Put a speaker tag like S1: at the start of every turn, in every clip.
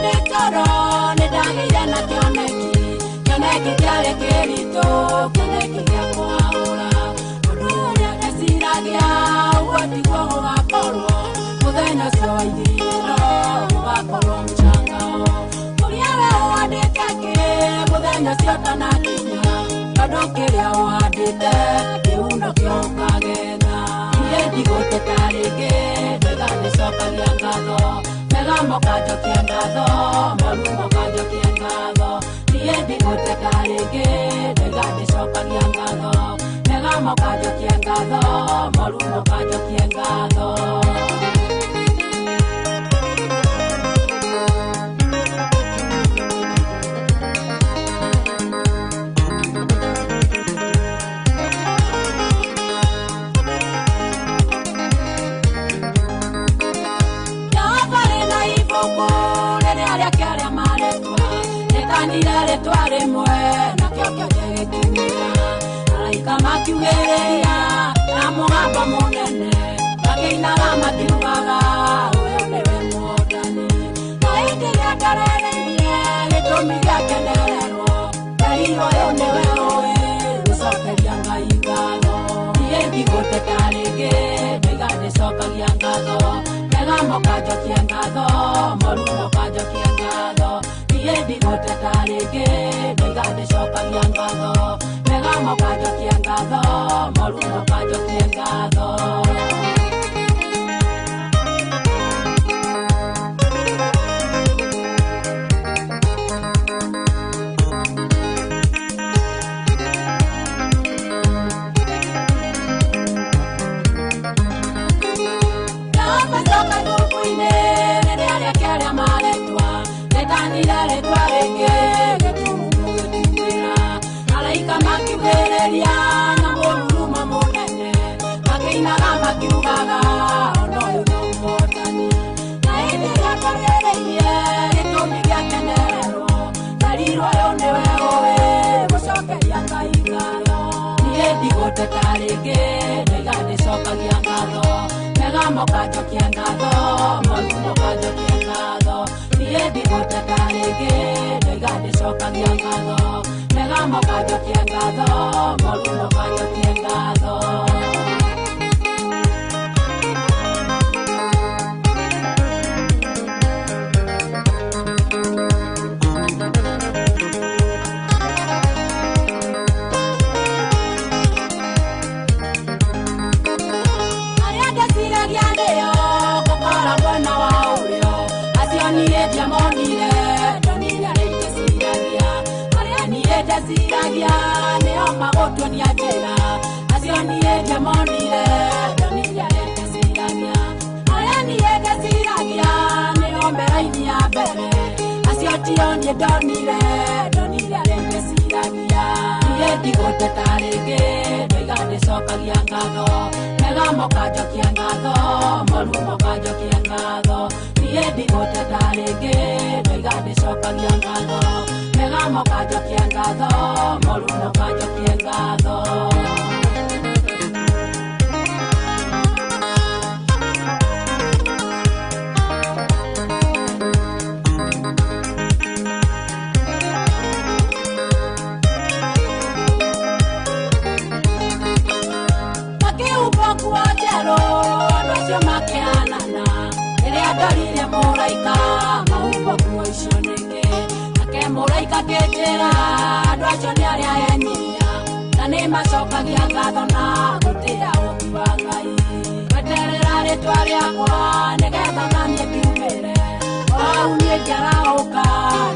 S1: Ndĩ toro nĩndagĩire na kĩoneki, kĩoneki kĩarĩ kĩritũ, kĩoneki gĩa kũhahũra. Ũndũ ũrĩa ndeciragia ũguo tiguo gũgakorwo, mũthenya ũcio wa ithirĩro gũgakorwo mshangao. Ũrĩa we ũhandĩte kĩ mũthenya ũcio ũtanakinya, tondũ kĩrĩa ũhandĩte kĩu nokĩo ũkagetha. Niĩ ndigũteta rĩngĩ, ndoiga ndĩcokagia ngatho, mega mokanjokia ngatho, moru mokanjokia ngatho. Niĩ ndigũteta rĩngĩ, ndoiga ndĩcokagia ngatho, mega mokanjokia ngatho, moru mokanjokia ngatho. Jehova rĩ na ibuku rĩrĩa rĩake rĩa marĩtwa, rĩtanire rĩtwa rĩmwe nakĩo kĩonje gĩkiumĩra. Araika makiugĩrĩria na mũgambo mũnene, makĩinaga makiugaga ũyũ nĩwe Mwathani. Na hĩndĩ ĩrĩa ndarereirie gĩtũmi gĩakenererwo, nderirwo ũyũ nĩwe ũĩ gũcokeria Ngai ngatho. Niĩ ndigũteta rĩngĩ, ndoiga ndĩcokagia ngatho, mega mokanjokia ngatho, moru mokanjokia ngatho. Niĩ ndigũteta rĩngĩ, ndoiga ndĩcokagia ngatho, mega mokanjokia ngatho, moru mokanjokia ngatho. Ndacoka ibuku-inĩ rĩrĩa rĩake rĩa marĩtwa, rĩtanire rĩtwa rĩngĩ gĩtumumu gĩkiumĩra. Araika makiugĩrĩria na mũrurumo mũnene, makĩinaga makiugaga ona ũyũ no mũhotani. Na hĩndĩ ĩrĩa ndarĩrĩirie gĩtũmi gĩakenererwo, nderirwo ũyũ nĩwe ũĩ gũcokeria Ngai ngatho. Niĩ ndigũteta rĩngĩ, ndoiga ndĩcokagia ngatho, mega mokanjokia ngatho, moru mokanjokia ngatho. Niĩ ndigũteta rĩngĩ, ndoiga ndĩcokagia ngatho, mega mokanjokia ngatho, moru mokanjokia ngatho. Arĩa ndeciragia nĩo ngũkora mwena wa ũrĩo, acio niĩ ndiamonire, ndonire arĩa ingĩciragia. Arĩa niĩ ndeciragia nĩo magũtuonia njĩra, acio niĩ ndiamonire, ndonire arĩa ingĩciragia. Arĩa niĩ ndeciragia nĩo me raini ya mbere, acio tio niĩ ndonire, ndonire arĩa ingĩciragia. Niĩ ndigũteta rĩngĩ, ndoiga ndĩcokagia ngatho, mega mokanjokia ngatho, moru mokanjokia ngatho. Niĩ ndigũteta rĩngĩ, ndoiga ndĩcokagia ngatho, mega mokanjokia ngatho, moru mokanjokia ngatho. Makĩhumba nguo njerũ, andũ acio makĩhanana. Rĩrĩa ndorire mũraika, mahumba nguo icio nĩkĩ? Nake mũraika akĩnjĩra, andũ acio nĩ arĩa enyihia, na nĩ macokagia ngatho na gũtĩĩa ũũmbi wa Ngai. Weterera rĩtwa rĩakwa nĩgetha naniĩ ngiumĩre, o hau niĩ ngĩarahũka,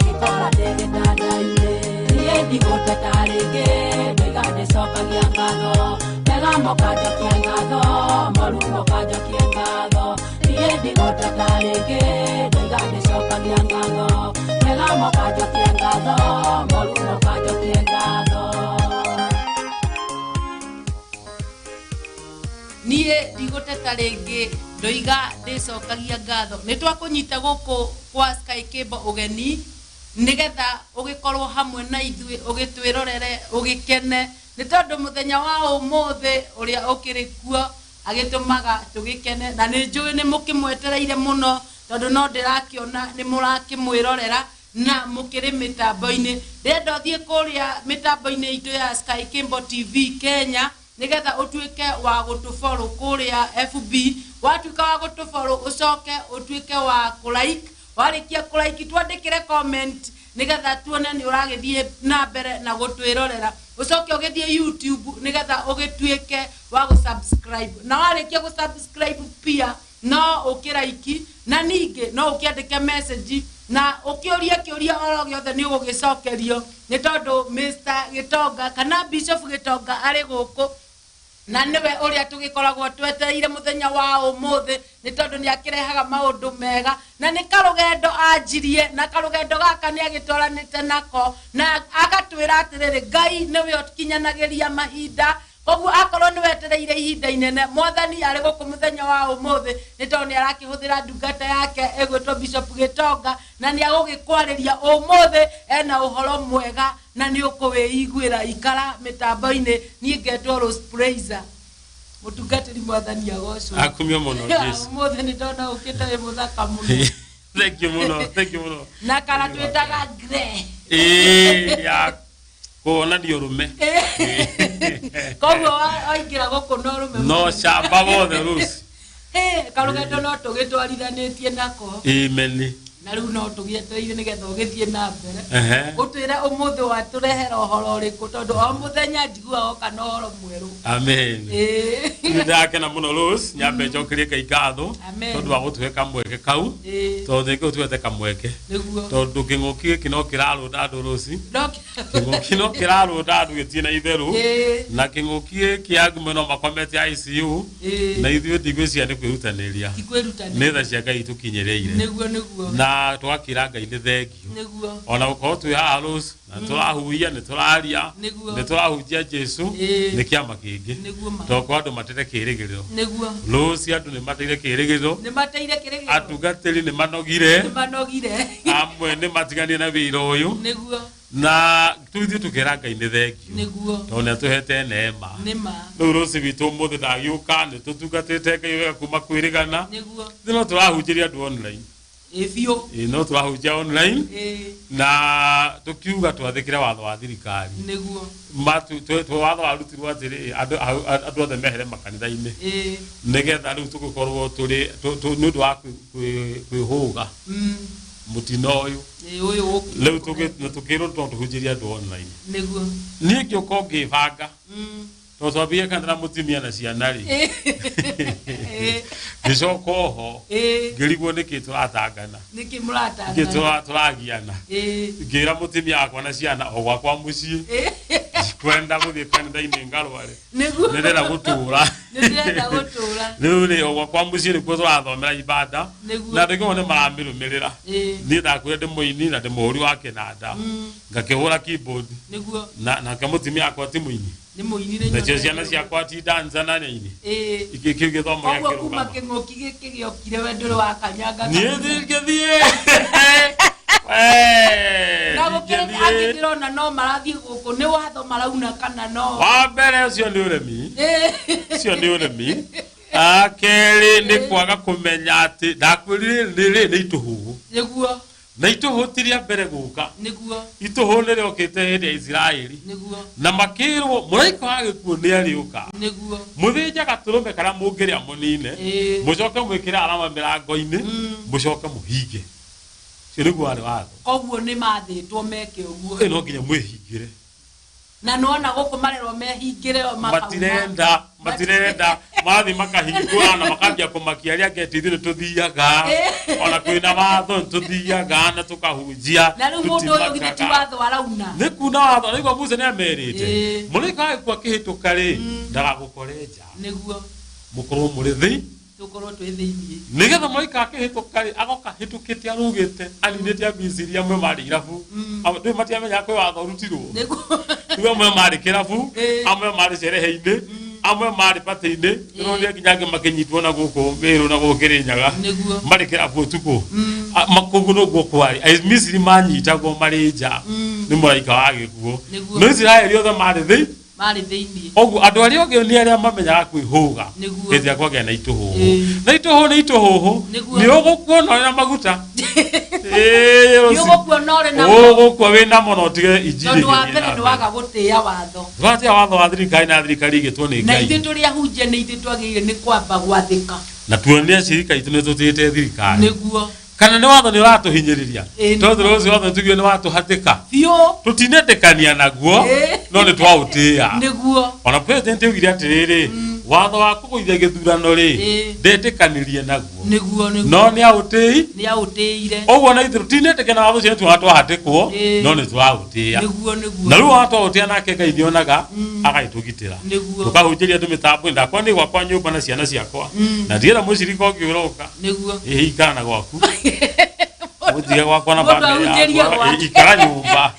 S1: ngĩkora ndĩ gĩtanda-inĩ. Niĩ ndigũteta rĩngĩ, ndoiga ndĩcokagia ngatho, mega mokanjokia ngatho, moru mokanjokia ngatho. Niĩ ndigũteta rĩngĩ, ndoiga ndĩcokagia ngatho, mega mokanjokia ngatho, moru mokanjokia ngatho.
S2: Niĩ ndigũteta rĩngĩ, ndoiga ndĩcokagia ngatho. Nĩ twakũnyita gũkũ kwa Sky Cable ũgeni nĩgetha ũgĩkorwo hamwe na ithuĩ, ũgĩtwĩrorere, ũgĩkene, nĩ tondũ mũthenya wa ũmũthĩ ũrĩa ũkĩrĩ kuo agĩtũmaga tũgĩkene, na nĩ njũĩ nĩ mũkĩmwetereire mũno. Tondũ no ndĩrakĩona nĩ mũrakĩmwĩrorera na mũkĩrĩ mĩtambo-inĩ. Ndĩrenda ũthiĩ kũrĩa mĩtambo-inĩ itũ ya Sky Cable TV Kenya nĩgetha ũtuĩke wa gũtũfollow kũrĩa FB. Watuĩka wa gũtũfollow, ũcoke ũtuĩke wa kũ-like. Warĩkia kũ-like, twandĩkĩre comment nĩgetha tuone nĩ ũragĩthiĩ na mbere na gũtwĩrorera. Ũcoke ũgĩthiĩ YouTube nĩgetha ũgĩtuĩke wa gũ-subscribe, na warĩkia gũ-subscribe pia no ũkĩraiki, na ningĩ no ũkĩandĩke message na ũkĩũrie kĩũria oro gĩothe, nĩ ũgũgĩcokerio, nĩ tondũ Mr Gĩtonga kana Bishop Gĩtonga arĩ gũkũ na nĩwe ũrĩa tũgĩkoragwo twetereire mũthenya wa ũmũthĩ, nĩ tondũ nĩ akĩrehaga maũndũ mega na nĩ karũgendo anjirie, na karũgendo gaka nĩ agĩtwaranĩte nako na agatwĩra atĩrĩrĩ, Ngai nĩwe ũkinyanagĩria mahinda. Koguo akorwo nĩ wetereire ihinda inene, Mwathani arĩ gũkũ mũthenya wa ũmũthĩ, nĩ tondũ nĩ arakĩhũthĩra ndungata yake ĩgwĩtwo Bishop Gĩtonga, na nĩ agũgĩkwarĩria ũmũthĩ ena ũhoro mwega na nĩ ũkũwĩiguĩra. Ikara mĩtambo-inĩ. Niĩ ngetwo Rose Praiser. Mũtungatĩri, Mwathani agocwo.
S3: Akumio mũno Jesu.
S2: Ũmũthĩ nĩ ndona ũkĩte wĩ mũthaka mũno.
S3: Thank you mũno, thank you mũno.
S2: Na kara twĩtaga grey.
S3: Ĩĩ, ya kuonania ũrũme.
S2: Koguo waingĩra gũkũ na ũrũme.
S3: No camba wothe, Rose.
S2: Ĩ, karũgendo no tũgĩtwarithanĩtie nako.
S3: Amen.
S2: Na rĩu no tũgĩetereire nĩgetha ũgĩthiĩ na mbere ũtwĩre ũmũthĩ watũrehera ũhoro ũrĩkũ, tondũ o mũthenya njiguaga oka na ũhoro mwerũ.
S3: Amen. Nĩ ndakena mũno, Rose. Nyambe njokerie Ngai ngatho
S2: Amen.
S3: tondũ wa gũtũhe kamweke kau, tondũ nĩkĩo tũhete kamweke, tondũ kĩng'ũki gĩkĩ no kĩrarũnda andũ, Rose. Kĩng'ũki no kĩrarũnda andũ gĩtirĩ na itherũ, na kĩng'ũki gĩkĩ angĩ no makomete ICU, na ithuĩ ndigwĩciria nĩ kwĩrutanĩria.
S2: Ti kwĩrutanĩria.
S3: Nĩ tha cia Ngai tũkinyĩrĩire.
S2: nĩguo nĩguo
S3: Na tũgakĩra Ngai nĩ thengio ona gũkorwo twĩ haha, Rose, na tũrahuhia, nĩ tũraria, nĩ tũrahunjia Jesu. Nĩ kĩama kĩngĩ.
S2: Nĩguo ma.
S3: Tondũ kwa andũ matere kĩrĩgĩrĩro. Rose, andũ nĩ mateire kĩrĩgĩrĩro.
S2: Nĩ mateire kĩrĩgĩrĩro.
S3: Atungatĩri nĩ manogire.
S2: Nĩ manogire.
S3: Amwe nĩ matiganire na wĩra ũyũ. Na ithuĩ tũkera Ngai nĩ thengio tondũ nĩ atũhete neema.
S2: Nĩ ma.
S3: Rĩu Rose witũ, ũmũthĩ ndagĩũka, nĩ tũtungatĩte Ngai wega kuma kwĩrĩgana. Ithuĩ no tũrahunjĩria andũ online.
S2: Ĩ biũ.
S3: Ĩ, no tũrahunjia online na tũkiuga twathĩkĩre watho wa thirikari. Watho warutirwo atĩrĩ, andũ othe mehere makanitha-inĩ, nĩgetha rĩu tũgĩkorwo tũrĩ nĩ ũndũ wa kwĩhũga mũtino ũyũ.
S2: Ĩ, ũyũ ũkĩte.
S3: Rĩu na tũkĩrwo no tũhunjĩrie andũ online. Niĩ ngĩũka o ngĩbanga, tondũ twambire kanitha na mũtumia na ciana rĩ, ngĩcoka oho ngĩrigwo nĩkĩ tũratangana.
S2: Nĩkĩ
S3: nĩkĩ
S2: mũratangana?
S3: Tũragiana. Ngĩra mũtumia wakwa na ciana o gwakwa mũciĩ, kwenda gũthiĩ kanitha-inĩ ngarware. Nĩndĩrenda gũtũra.
S2: Nĩndĩrenda gũtũra.
S3: Rĩu rĩ, o gwakwa mũciĩ nĩkuo tũrathomera ibanda. Na andũ aingĩ nĩ maramĩrũmĩrĩra. Niĩ ndakwĩra ndĩ mũini na ndĩ mũhũri wa kĩnanda, ngakĩhũra keyboard. Na nake mũtumia wakwa ti mũini?
S2: Nĩ mũini nĩ.
S3: Nacio ciana ciakwa ti dancer na nĩ aini. Kĩu gĩthomo
S2: Koguo kuma
S3: gĩakĩrũgama.
S2: Kĩng'ũki gĩkĩ gĩokire, we ndũrĩ wakanyanga
S3: niĩ
S2: kanitha.
S3: Ndingĩthiĩ. Wee,
S2: Na gũkĩrĩ
S3: ndingĩthiĩ.
S2: angĩ ndĩrona no marathiĩ gũkũ, nĩ watho marauna kana no?
S3: Wa mbere, ũcio nĩ ũremi. Ũcio nĩ ũremi. Akerĩ, nĩ kwaga kũmenya atĩ ndakwĩrire rĩrĩ nĩ itũhũhũ. Na itũhũ ti rĩa mbere gũka. Itũhũ nĩ rĩokĩte hĩndĩ ya Isiraeli. Na makĩrwo mũraika wa gĩkuũ nĩ arĩũka. Mũthĩnje gatũrũme karĩa mũngĩrĩa mũnine, mũcoke mwĩkĩre arama mĩrango-inĩ, mũcoke mũhinge. Ũcio nĩguo warĩ watho.
S2: Koguo nĩ mathĩtwo meke ũguo.
S3: Ĩ, no nginya mwĩhingĩre.
S2: Na nĩwona gũkũ marerwo mehingĩre o makauma.
S3: Matirenda, marathiĩ makahingũra na makambia kũmakia arĩa angĩ atĩ ithuĩ nĩ tũthiaga ona kwĩna watho, nĩ tũthiaga na tũkahunjia.
S2: Na rĩu mũndũ ũyũ githĩ ti
S3: Tũtimakaga.
S2: watho arauna?
S3: Nĩ kuna watho. Nĩguo Musa nĩ amerite, mũraika wa gĩkuũ akĩhĩtũka rĩ, ndagagũkore nja. Mũkorwo mũrĩ thĩ.
S2: Tũkorwo twĩ thĩiniĩ.
S3: Nĩgetha mũraika akĩhĩtũka rĩ, agoka hĩtũkĩte arũgĩte aninĩte Amisiri amwe marĩ irabu. Ndũĩ matiamenyaga kwĩ watho ũrutirwo. Rĩu amwe marĩ kĩrabu, amwe marĩ cerehe-inĩ, amwe marĩ patĩ-inĩ. Ndĩronire nginya angĩ makĩnyitwo na gũkũ Mĩrũ na gũkũ Kĩrĩnyaga. Marĩ kĩrabu ũtukũ. Koguo noguo kwarĩ, Amisiri manyitagwo marĩ nja nĩ mũraika wa gĩkuũ. No Isiraeli othe marĩ thĩ.
S2: Marĩ thĩinĩ.
S3: Ũguo andũ arĩa ũngĩ nĩ arĩa mamenyaga kwĩhũga.
S2: Nĩguo.
S3: Hĩndĩ ĩrĩa kwagĩa na itũhũhũ.
S2: Ĩĩ.
S3: Na itũhũhũ nĩ itũhũhũ.
S2: Nĩguo.
S3: Nĩ ũgũkua na ũrĩ na maguta. Ĩĩ,
S2: Nĩ
S3: rũci.
S2: ũgũkua na ũrĩ namo.
S3: Ũgũkua wĩ namo na ũtige injiri
S2: Tondũ wa
S3: ĩgĩthiĩ
S2: mbere
S3: na
S2: nĩ
S3: mbere.
S2: waga gũtĩĩa watho.
S3: Ndũgatĩĩa watho wa thirikari na thirikari ĩgĩtwo nĩ
S2: Na
S3: Ngai.
S2: ithuĩ tũrĩ ahunjia nĩ ithuĩ twagĩrĩire nĩ kwamba gwathĩka.
S3: Na tuonie acirika aitũ nĩ tũtĩĩte thirikari.
S2: Nĩguo.
S3: Kana nĩ watho nĩ ũratũhinyĩrĩria.
S2: Ĩĩ.
S3: Tondũ rũciũ watho tuge nĩ watũhatĩka.
S2: Biũ.
S3: Tũtinetĩkania naguo
S2: Ĩĩ.
S3: no nĩ twaũtĩĩa.
S2: Nĩguo.
S3: Ona president augire atĩrĩrĩ, watho wa kũgũithia gĩthurano rĩ,
S2: Ĩĩ.
S3: ndetĩkanirie naguo.
S2: Nĩguo nĩguo.
S3: No nĩ aũtĩi.
S2: Nĩ aũtĩire.
S3: Ũguo na ithuĩ tũtinetĩkania na watho ũcio nĩ tuona twahatĩkwo,
S2: Ĩĩ.
S3: no nĩ tũraũtĩĩa.
S2: Nĩguo nĩguo.
S3: Na rĩu watwaũtĩĩa nake Ngai nĩonaga agagĩtũgitĩra.
S2: Nĩguo.
S3: Tũkahunjĩria andũ mĩtambo-inĩ ndakwa nĩ gwakwa nyũmba na ciana ciakwa. Na ndirenda mũcirika ũngĩ ũroka.
S2: Nĩguo.
S3: Ĩĩ ikara na gwaku. Ũnjige gwakwa na
S2: Mũndũ
S3: bamĩrĩ
S2: ahunjĩrie
S3: yakwa.
S2: gwake.
S3: Ĩ, Ikara nyũmba.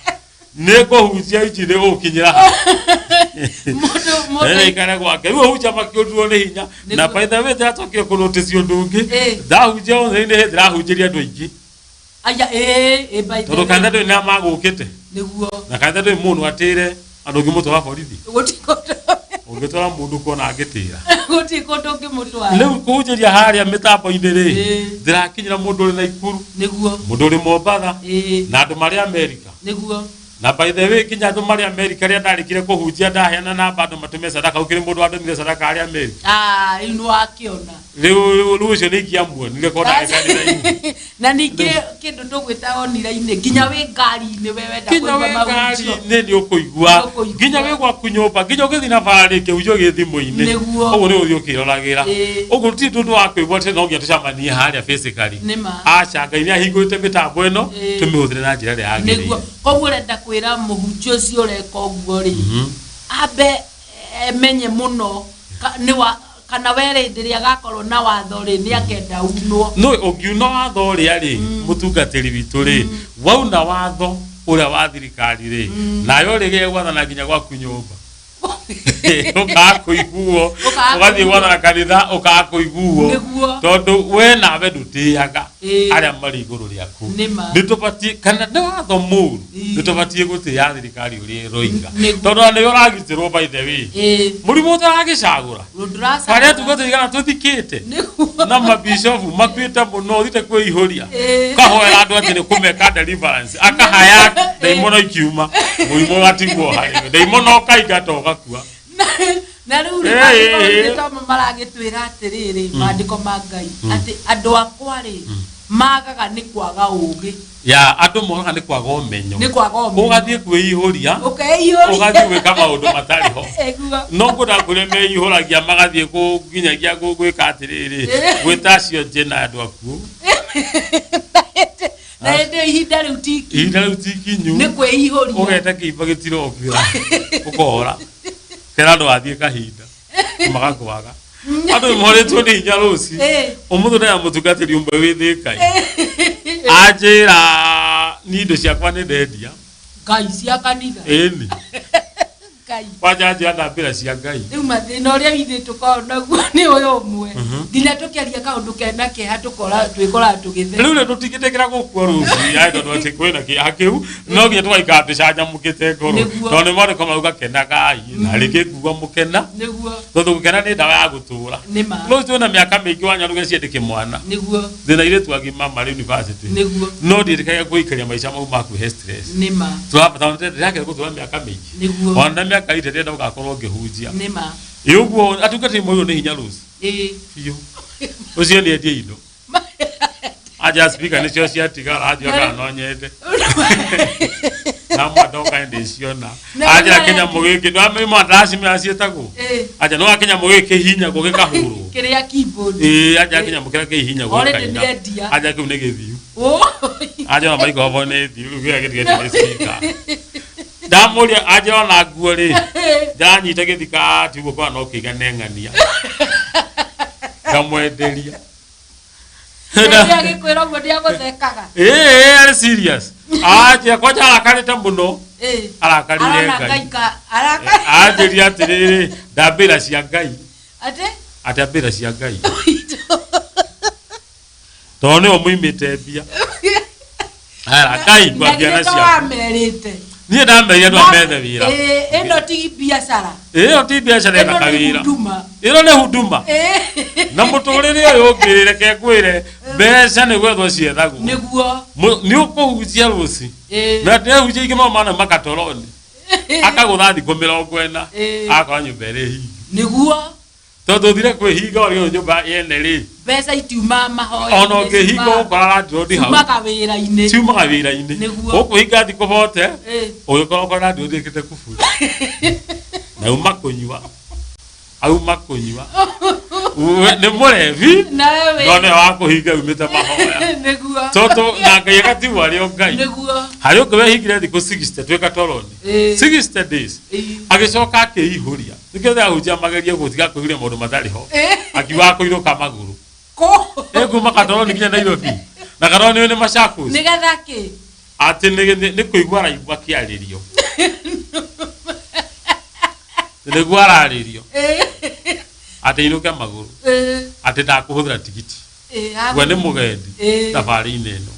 S3: Nĩ ngũhunjia injiri ũgũkinyĩra ha.
S2: Mũndũ
S3: Nĩ
S2: mũndũ
S3: ikare gwake. Rĩu ahunjia makĩũnduo nĩ hinya. Na
S2: Nĩguo.
S3: by the way ndĩracokire kũnotice ũndũ ũngĩ.
S2: Ĩ.
S3: Ndahunjia online ndĩrahunjĩria andũ aingĩ.
S2: Aya ĩĩ ĩ by the
S3: Tondũ
S2: way.
S3: kanitha ndũrĩ na magũkĩte.
S2: Nĩguo.
S3: Na kanitha ndũrĩ mũndũ atĩre andũ ũngĩmũtwara borithi.
S2: Gũtirĩ kũndũ.
S3: Ũngĩtwara mũndũ kuona angĩtĩra.
S2: Gũtirĩ kũndũ ũngĩmũtwara.
S3: Rĩu kũhunjĩria harĩa mĩtambo-inĩ rĩ,
S2: Ĩ.
S3: ndĩrakinyĩra mũndũ ũrĩ Naikuru,
S2: Nĩguo.
S3: mũndũ ũrĩ Mombatha,
S2: Ĩĩ.
S3: na andũ marĩ Amerika.
S2: Nĩguo.
S3: Na by the way nginya andũ marĩ Amerika rĩrĩa ndarĩkire kũhunjia ndaheana namba andũ matũme sadaka gũkĩrĩ mũndũ wandũmire sadaka arĩ Amerika.
S2: Ah, rĩu nĩ wakĩona.
S3: Rĩu rĩu ũcio nĩ ingĩamuonire korwo ndarĩ kanitha-inĩ.
S2: Na ningĩ kĩndũ tũgwĩta online nginya wĩ ngari-inĩ we wenda
S3: Nginya
S2: kũigua
S3: wĩ
S2: mahunjio.
S3: ngari-inĩ nĩ ũkũigua,
S2: Nĩ ũkũigua.
S3: nginya wĩ gwaku nyũmba, nginya ũgĩthiĩ na bara rĩ kĩhunjio gĩ thimũ-inĩ.
S2: Nĩguo.
S3: Ũguo nĩ ũgũthiĩ ũkĩroragĩra.
S2: Ĩĩ.
S3: Ũguo ti ũndũ wa kũigua atĩ no nginya tũcemanie harĩa physically.
S2: Nĩ ma.
S3: Aca Ngai nĩ ahingũrĩte mĩtambo ĩno
S2: Ĩĩ.
S3: tũmĩhũthĩre na njĩra ĩrĩa yagĩrĩire.
S2: Nĩguo. Koguo ũrenda kwĩra mũhunjia ũcio ũreka ũguo rĩ, ambe emenye mũno nĩ wa kana we rĩ rĩrĩa agakorwo na watho rĩ nĩ akenda unwo.
S3: No ũngiuna watho ũrĩa rĩ mũtungatĩri witũ rĩ wauna watho ũrĩa wa thirikari rĩ nayo rĩgĩe gwathana nginya gwaku nyũmba. Ũkaga kũiguo,
S2: Ũkaga
S3: ũgathiĩ
S2: kũiguo.
S3: gwathana kanitha ũkaga kũiguo.
S2: Nĩguo.
S3: Tondũ we nawe ndũtĩaga
S2: Ĩĩ.
S3: arĩa marĩ igũrũ rĩaku.
S2: Nĩ ma.
S3: Nĩ tũbatiĩ kana nĩ watho mũru
S2: Ĩĩ.
S3: nĩ tũbatiĩ gũtĩĩa thirikari ũrĩa ĩroiga.
S2: Nĩguo.
S3: Tondũ ona nĩwe ũragitĩrwo by the way.
S2: Ĩĩ.
S3: Mũrimũ ũtaragĩcagũra.
S2: Ndũracagũra.
S3: Arĩa tungatĩri kana tũthikĩte
S2: Nĩguo.
S3: na mabishofu makuĩte mũno ũthiĩte kwĩihũria
S2: Ĩĩ.
S3: ũkahoera andũ atĩ nĩ kũmeka deliverance akahaya ndaimono ikiuma mũrimũ ũgatigwo harĩwe ndaimono ũkaingata ũgakua.
S2: Na rĩu rĩ
S3: Ĩĩ,
S2: maandĩko
S3: ĩĩ.
S2: nĩ to maragĩtwĩra atĩrĩrĩ maandĩko ma Ngai atĩ andũ akwa rĩ magaga nĩ kwaga ũgĩ.
S3: Ya andũ moraga nĩ kwaga ũmenyo.
S2: Nĩ kwaga ũmenyo.
S3: Ũgathiĩ kwĩihũria
S2: Ũkeihũria.
S3: ũgathiĩ gwĩka maũndũ matarĩ ho.
S2: Ĩguo.
S3: No ngwenda kũrĩa meihũragia magathiĩ nginyagia gwĩka atĩrĩrĩ
S2: Ĩĩ.
S3: gwĩta acio nje na andũ akuũ.
S2: Na hĩndĩ ĩyo ihinda rĩu ti ikinyu.
S3: Ihinda rĩu ti ikinyu.
S2: Nĩ kwĩihũria.
S3: Ũgeta kĩimba gĩtirokĩra ũkora kera andũ athiĩ kahinda magakwaga. Andũ nĩ morĩtwo nĩ hinya rũci.
S2: Ĩĩ.
S3: Ũmũthĩ ndĩna mũtungatĩri ũmwe wĩ Thĩkai. Anjĩra niĩ indo ciakwa nĩ ndendia.
S2: Ngai cia kanitha.
S3: Ĩni.
S2: Ngai.
S3: Kwanja anjĩra ndambĩra cia Ngai.
S2: Rĩu mathĩna ũrĩa ithuĩ tũkoragwo naguo nĩ ũyũ ũmwe. Nginya tũkĩaria kaũndũ kena kĩeha tũkora twĩkoraga tũgĩtheka.
S3: Rĩu rĩ tũtingĩtĩkĩra gũkua rũci aĩ tondũ atĩ kwĩna kĩeha kĩu no nginya tũgaikara tũcanjamũkĩte ngoro.
S2: Nĩguo.
S3: Tondũ nĩ maandĩko marauga kenagai na rĩngĩ nguga mũkena.
S2: Nĩguo.
S3: Tondũ gũkena nĩ ndawa ya gũtũra.
S2: Nĩ ma.
S3: Rũci twĩna mĩaka mĩingĩ wanyaruge ciendĩ kĩmwana.
S2: Nĩguo.
S3: Ndĩna airĩtu agima marĩ university.
S2: Nĩguo.
S3: No ndiĩtĩkagia gũikaria maica mau ma kwĩhe stress.
S2: Nĩ ma.
S3: Tũrabatara ndĩrakena gũtũra mĩaka mĩingĩ.
S2: Nĩguo.
S3: Ona mĩaka ite ndĩrenda gũgakorwo ngĩhunjia.
S2: Nĩ ma.
S3: Ĩ ũguo atungatĩri moirwo nĩ hinya rũci.
S2: Ĩĩ.
S3: Biũ. Ũcio nĩ endie indo. Anja speaker nĩcio ciatigara anjia kana no nyende. Na mwandoka ndĩciona.
S2: Na
S3: Anjĩra
S2: rĩu
S3: kĩnyamũ gĩkĩ ndwamĩma ndacimenya ciĩtagwo.
S2: Ĩĩ.
S3: Anja no kĩnyamũ gĩkĩ hihinyagwo gĩkahũrwo.
S2: Kĩrĩa keyboard.
S3: Ĩĩ anja kĩnyamũ kĩrĩa kĩhihinyagwo
S2: Already
S3: gĩkaina.
S2: nĩendia.
S3: Anja kĩu nĩ gĩthiu.
S2: Oh.
S3: Anja ona microphone nĩ thiu rĩu kĩrĩa gĩtigĩte nĩ speaker. Ndamũria anja ona nguo rĩ ndĩranyita gĩthika ti ũguo kwa no kĩigane ng'ania. Ngamwenderia.
S2: Rĩrĩa agĩkwĩra ũguo nĩagũthekaga.
S3: Ĩĩ arĩ serious. Anja kwanja arakarĩte mũno.
S2: Ĩĩ.
S3: Arakarĩire
S2: Arona
S3: Ngai.
S2: Ngai ka araka.
S3: Anjĩria atĩrĩrĩ ndambĩra cia Ngai.
S2: Atĩ?
S3: Atĩ ambĩra cia Ngai. Tondũ nĩo mũimĩte mbia. Aya Ngai
S2: Na
S3: ngwambia na
S2: githĩ to
S3: ciaku.
S2: wamerĩte.
S3: Niĩ ndamerire andũ amethe wĩra.
S2: Ĩĩ, ĩno ti biacara.
S3: Ĩyo ti biacara,
S2: ĩno
S3: ĩna
S2: nĩ
S3: kawĩra.
S2: Huduma.
S3: Ĩno nĩ huduma.
S2: Ĩĩ.
S3: Na mũtũrĩre ũyũ ũngĩ, reke ngwĩre, mbeca nĩ gwethwo ciethagwo.
S2: Nĩguo.
S3: Nĩ ũkũhunjia rũci
S2: Ĩĩ.
S3: na ndĩrehunjia ingĩ no mana makatoroni akagũtha thikũ 40, akora nyũmba ĩrĩ hingi.
S2: Nĩguo.
S3: Tondũ ũthire kwĩhinga ũrĩ nyũmba yene rĩ.
S2: Mbeca itiumaga mahoya.
S3: Ona ũngĩhinga ũgũkora landlord hau.
S2: Ciumaga wĩra-inĩ.
S3: Ciumaga wĩra-inĩ.
S2: Nĩguo.
S3: Ũkũhinga thikũ 40,
S2: Ĩĩ.
S3: ũgĩkora ũkora landlord ĩkĩte kuburi na auma kũnyua, auma kũnyua. Nĩ mũrebi.
S2: Nawe wĩ
S3: No nĩwe wa kũhinga umĩte mahoya.
S2: Nĩguo.
S3: Tondũ na Ngai agatigwo arĩ o Ngai.
S2: Nĩguo.
S3: Harĩ ũngĩ wehingire thikũ 60 twĩ katoroni, 60 days, agĩcoka akĩihũria. Nĩkĩo ahunjia magerie gũtiga kũihũria maũndũ matarĩ ho. Akiuga akũirũka magũrũ.
S2: Kũ?
S3: Ĩkuma katoroni nginya Nairobi, na katoroni nĩ Machakos.
S2: Nĩgetha kĩ?
S3: Atĩ nĩ kũigua araigua akĩarĩrio, nĩguo ararĩrio, atĩ inũke magũrũ, atĩ ndakũhũthĩra tigiti, we nĩ mũgendi thabarĩ-inĩ ĩno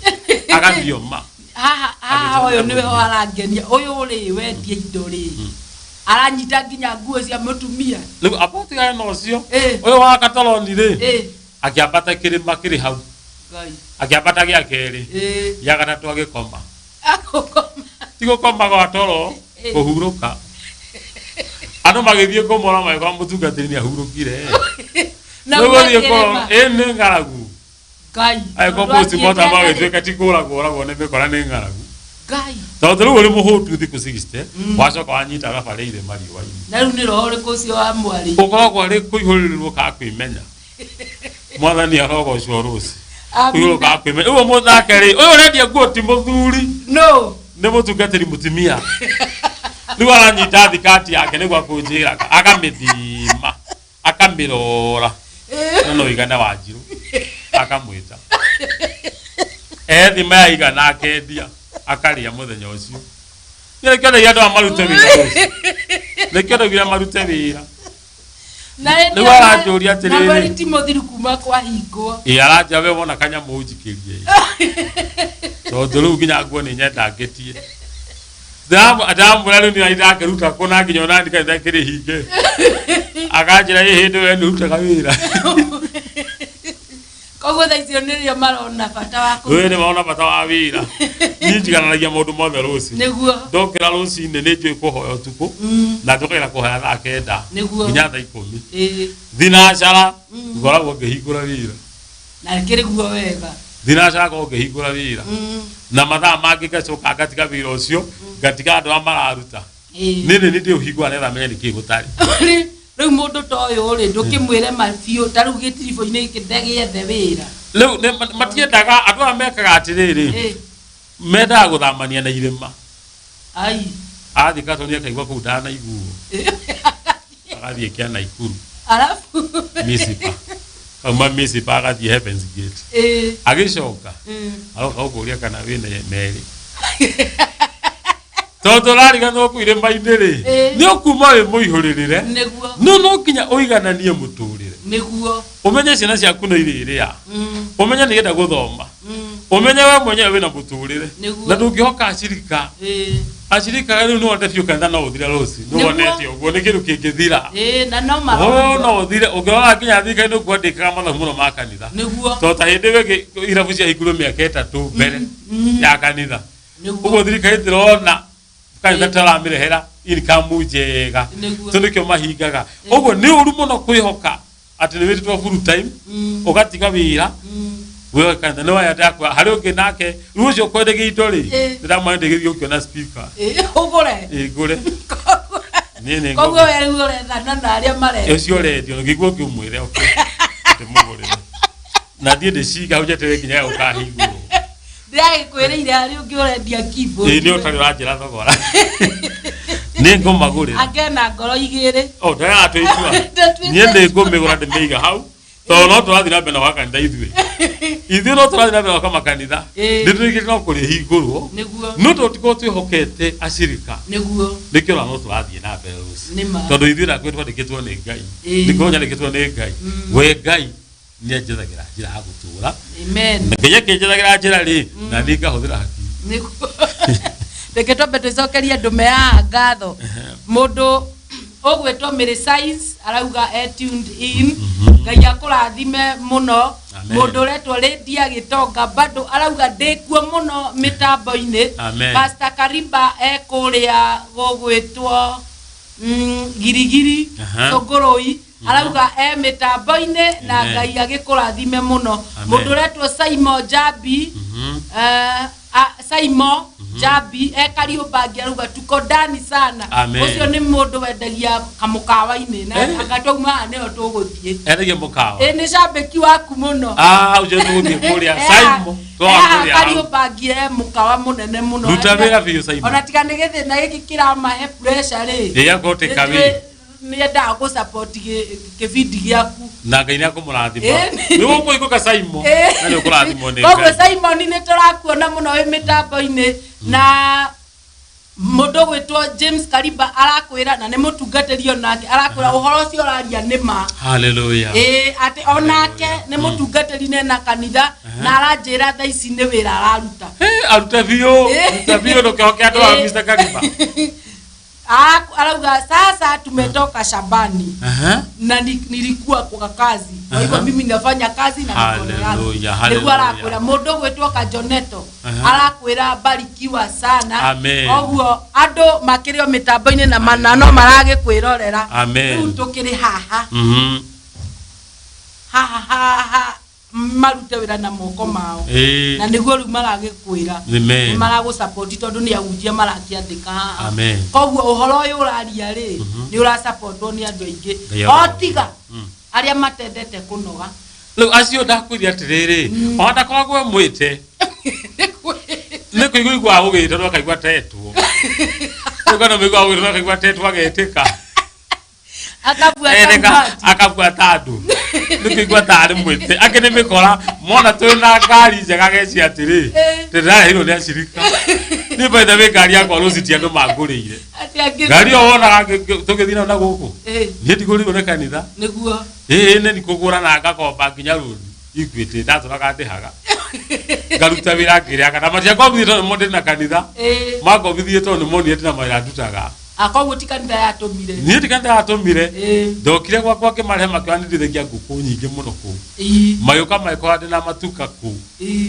S3: agathioma.
S2: Haha haha, ũyũ nĩwe ho arangenia. Ũyũ rĩ wendia indo rĩ, aranyita nginya nguo cia mũtumia.
S3: Rĩu abotigane na ũcio.
S2: Ĩĩ.
S3: Ũyũ wa katoroni rĩ,
S2: Ĩĩ.
S3: akĩambata kĩrĩma kĩrĩ hau.
S2: Ngai.
S3: Akĩambata gĩa kerĩ,
S2: Ĩĩ.
S3: gĩa gatatũ agĩkoma.
S2: Agũkoma.
S3: Ti gũkoma gwa toro,
S2: Ĩĩ.
S3: kũhurũka. Andũ magĩthiĩ kũmora magĩkora mũtungatĩri nĩ ahurũkire.
S2: Na
S3: Rĩu
S2: uma
S3: gũthiĩ
S2: kĩrĩma.
S3: kũrora ĩ nĩ ng'aragu.
S2: Ngai.
S3: Angĩkorwo
S2: Tondũ
S3: postmortem
S2: athiĩte
S3: agĩtuĩka ti kũragwo oragwo nĩ mĩkora, nĩ ng'aragu.
S2: Ngai.
S3: Tondũ rĩu ũrĩ mũhũtu thikũ 60, wacoka wanyita thabarĩ irĩma riũa-inĩ.
S2: Na rĩu nĩ roho ũrĩkũ ũcio wa mwarĩ?
S3: Ũkoragwo arĩ kũihũrĩrĩrwo ka kwĩmenya. Mwathani arogocwo rũci. Kũihũrĩrwo ka kwĩmenya ũguo mũthake rĩ, ũyũ ũrendia nguo ti mũthuri.
S2: No.
S3: Nĩ mũtungatĩri mũtumia. Rĩu aranyita thikati yake nĩguo akũnjĩraga, akamĩthima, akamĩrora, no no igana Wanjirũ akamwĩta ethima yaigana, akendia, akarĩa mũthenya ũcio. Nĩkĩo ndaigire andũ aya marute wĩra rũciũ. Nĩkĩo ndaugire marute wĩra.
S2: Na hĩndĩ
S3: Rĩu
S2: ĩyo
S3: aranjũria
S2: na
S3: atĩrĩrĩ.
S2: mweri ti mũthiru kuma kwahingwo.
S3: Ĩ aranja we wona kanyamũ ũnjikĩrie, tondũ rĩu nginya nguo nĩ nyendangĩtie. Ndamwĩra rĩu nĩ ndakĩruta kũna nginya ona kanitha kĩrĩ hinge. Akanjĩra ĩ hĩndĩ we nĩ ũrutaga wĩra.
S2: Koguo thaa icio nĩrĩo marona bata wa kũ
S3: Rĩu nĩ marona bata wa wĩra. Niĩ njigananagia maũndũ mothe rũciũ.
S2: Nĩguo.
S3: Ndokĩra rũcinĩ nĩ njũĩ kũhoya ũtukũ, na njũkagĩra kũhoya thaa 9
S2: Nĩguo.
S3: nginya thaa 10.
S2: Ĩĩ.
S3: Thinacara ngoragwo ngĩhingũra wĩra.
S2: Na kĩrĩ guo wega.
S3: Thinacara ngoragwo ngĩhingũra wĩra, na mathaa mangĩ ngacoka ngatiga wĩra ũcio, ngatiga andũ arĩa mararuta.
S2: Ĩĩ.
S3: Nĩ nĩ ndĩũhingũra nĩgetha menye nĩkĩĩ gũtarĩ.
S2: Rĩu mũndũ ta ũyũ rĩ, ndũkĩmwĩre ma biũ ta rĩu gĩtiribũ-inĩ gĩkĩ ndagĩethe wĩra.
S3: Rĩu matiendaga andũ aya mekaga atĩrĩrĩ,
S2: Ĩĩ.
S3: mendaga gũthamania na irĩma.
S2: Ai.
S3: Athiĩ Katoni akaigua kũu ndanaiguo, agathiĩ kĩa Naikuru.
S2: Arabu.
S3: Misipa, kauma Misipa agathiĩ Heavens Gate.
S2: Ĩĩ.
S3: Agĩcoka aroka gũkũria kana wĩna merĩ, tondũ ũrariganĩrwo kũu irĩma-inĩ rĩ,
S2: Ĩĩ.
S3: nĩ ũkuma wĩ mũihũrĩrĩre.
S2: Nĩguo.
S3: No nginya ũigananie mũtũrĩre.
S2: Nĩguo.
S3: Ũmenye ciana ciaku nĩ irĩrĩa, ũmenye nĩgetha gũthoma, ũmenye we mwenyewe wĩna mũtũrĩre.
S2: Nĩguo.
S3: Na ndũngĩhoka acirika.
S2: Ĩĩ.
S3: Acirika rĩu nĩ wonete biũ kanitha no ũthire rũci, nĩ
S2: Nĩguo.
S3: wonete ũguo nĩ kĩndũ kĩngĩthira.
S2: Ĩĩ, na no
S3: Ũyũ
S2: marona.
S3: no ũthire. Ũngĩrora nginya thirikari nĩ kwandĩkaga mathabu mũno ma kanitha.
S2: Nĩguo.
S3: Tondũ ta hĩndĩ ĩyo ĩngĩ irabu ciahingũrwo mĩaka 3 mbere ya kanitha,
S2: Nĩguo.
S3: ũguo thirikari ndĩrona kanitha taramĩrehera income njega.
S2: Nĩguo.
S3: So nĩkĩo mahingaga ũguo. Nĩ ũru mũno kwĩhoka atĩ nĩ wĩtĩtwo full time, ũgatiga wĩra wĩhoke kanitha. Nĩ waya ndakwa harĩ ũngĩ nake rĩu ũcio kwendegia indo rĩ, ndĩramwona ndĩgĩthiĩ gũkĩona speaker.
S2: Ĩĩ, ũgũre.
S3: Ĩ, ngũre niĩ nĩ
S2: Koguo
S3: ngũgũra.
S2: we rĩu ũrethana na arĩa marendia.
S3: Ũcio ũrendio ngĩguo ngĩmwĩre oke ndĩmũgũrĩre na thiĩ ndĩciga hau njeterere nginya gũkahingũrwo.
S2: Ndĩragĩkwĩrĩire harĩ ũngĩ ũrendia keyboard.
S3: Ĩ nĩ ũtarĩ ũranjĩra thogora, nĩ ngũmagũrĩra.
S2: Akena ngoro igĩrĩ.
S3: O ndaratua itua.
S2: Ndatuĩte.
S3: Niĩ nĩ ngũmĩgũra ndĩmĩiga hau, tondũ no tũrathiĩ na mbere na gwaka kanitha ithuĩ. Ithuĩ no tũrathiĩ na mbere na gwaka makanitha.
S2: Ĩĩ.
S3: Nĩ tũrĩkĩte no kũrĩhingũrwo.
S2: Nĩguo.
S3: No tũtikorwo twĩhokete acirika.
S2: Nĩguo.
S3: Nĩkĩo ona no tũrathiĩ na mbere rũciũ.
S2: Nĩ ma.
S3: Tondũ ithuĩ nakwĩ twandĩkĩtwo nĩ Ngai.
S2: Ĩĩ.
S3: Nĩkorwo nyandĩkĩtwo nĩ Ngai, we Ngai nĩ anjethagĩra njĩra ya gũtũra.
S2: Amen.
S3: Na Ngai akĩnjethagĩra njĩra rĩ, na niĩ ngahũthĩra hakiri.
S2: Nĩguo. Reke twambe twĩcokerie ndũme ya ngatho. Mũndũ ũgwĩtwo Mary Science arauga e tuned in. Ngai akũrathime mũno.
S3: Amen.
S2: Mũndũ ũretwo Lydia Gĩtonga bado arauga ndĩkuo mũno mĩtambo-inĩ.
S3: Amen.
S2: Pastor Kariba e kũrĩa gũgwĩtwo Girigiri Cũngũrũi arauga e mĩtambo-inĩ na
S3: Amen.
S2: Ngai agĩkũrathime mũno.
S3: Amen.
S2: Mũndũ ũretwo Simon Jambi Simon Jambi e Kariũmbangi arauga tuko ndani sana.
S3: Amen.
S2: Ũcio nĩ mũndũ wendagia kamũkawa-inĩ na anga twauma haha nĩho tũgũthiĩ.
S3: Endagia mũkawa.
S2: Ĩ nĩ cambĩki waku mũno.
S3: Ah, ũcio tũgũthiĩ kũrĩa Simon twaga kũrĩa hau.
S2: Kariũmbangi e mũkawa mũnene mũno.
S3: Ruta wĩra biũ Simon.
S2: Ona tiga nĩ gĩthĩna gĩkĩ kĩramahe pressure rĩ.
S3: Ĩ akorwo take away.
S2: Nĩendaga gũ-support kĩbindi gĩaku.
S3: Na Ngai nĩakũmũrathima.
S2: Ĩ.
S3: Nĩ ũkũhingũka Simon na nĩ ũkũrathimwo nĩ
S2: Koguo
S3: Ngai.
S2: Simon nĩ tũrakuona mũno wĩ mĩtambo-inĩ na mũndũ ũgwĩtwo James Kariba arakwĩra na nĩ mũtungatĩri onake arakwĩra ũhoro ũcio ũraria nĩ ma.
S3: Hallelujah.
S2: Ĩĩ atĩ onake nĩ mũtungatĩri nena kanitha na aranjĩra thaa ici nĩ wĩra araruta.
S3: Hey, aruta biũ, ruta biũ ndũkehoke andũ a Mr. Kariba.
S2: Arauga sasa tumetoka shambani na nilikuwa kwa kazi kwa hivyo mimi nafanya kazi na mikono yangu.
S3: Hallelujah,
S2: Nĩguo
S3: hallelujah.
S2: arakwĩra mũndũ ũgwĩtwo Kajoneto arakwĩra barikiwa sana.
S3: Amen.
S2: Koguo andũ makĩrĩ o mĩtambo-inĩ na mana no maragĩkwĩrorera.
S3: Amen.
S2: Rĩu tũkĩrĩ haha haha haha marute wĩra na moko mao na nĩguo rĩu maragĩkwĩra.
S3: Amen.
S2: Nĩ maragũsupport tondũ nĩ ahunjia marakĩandĩka haha.
S3: Amen.
S2: Koguo ũhoro ũyũ ũraria rĩ nĩ ũrasupportwo nĩ andũ aingĩ
S3: Ngai
S2: o
S3: arorathime.
S2: tiga arĩa matendete kũnoga.
S3: Rĩu acio ndakwĩria atĩrĩrĩ ona ndakoragwo mwĩte nĩ kũigua iguaga gũgĩtwo no akaigua tetwo rĩu kana mũiguaga gũgĩtwo no akaigua tetwo agetĩka.
S2: Akabuata
S3: Ereka
S2: mbati.
S3: akabuata andũ nĩ kũigua tarĩ mwĩte angĩ nĩ mĩkora mona twĩ na ngari njega agecia atĩrĩ ndĩrareheirwo nĩ acirika niĩ by the way ngari yakwa rũci ti andũ mangũrĩire.
S2: Atĩ angĩ
S3: Ngari ĩyo wonaga tũgĩthiĩ nayo na gũkũ niĩ ndigũrĩirwo nĩ kanitha.
S2: Nĩguo.
S3: Ĩĩ nĩ kũgũra na ngakomba nginya rũni Equity ndatũraga ndĩhaga ngaruta wĩra ngĩrĩaga na matiangombithie tondũ nĩmo ndĩ na kanitha. Mangombithie tondũ nĩmonire ndĩ na mawĩra ndutaga.
S2: Koguo ti kanitha yatũmire.
S3: Niĩ ti kanitha yatũmire. Ndokire gwakwa ngĩmarehe makĩona nĩndĩithagia ngũkũ nyingĩ mũno kũu. Magĩũka magĩkora ndĩ na matuka kũu.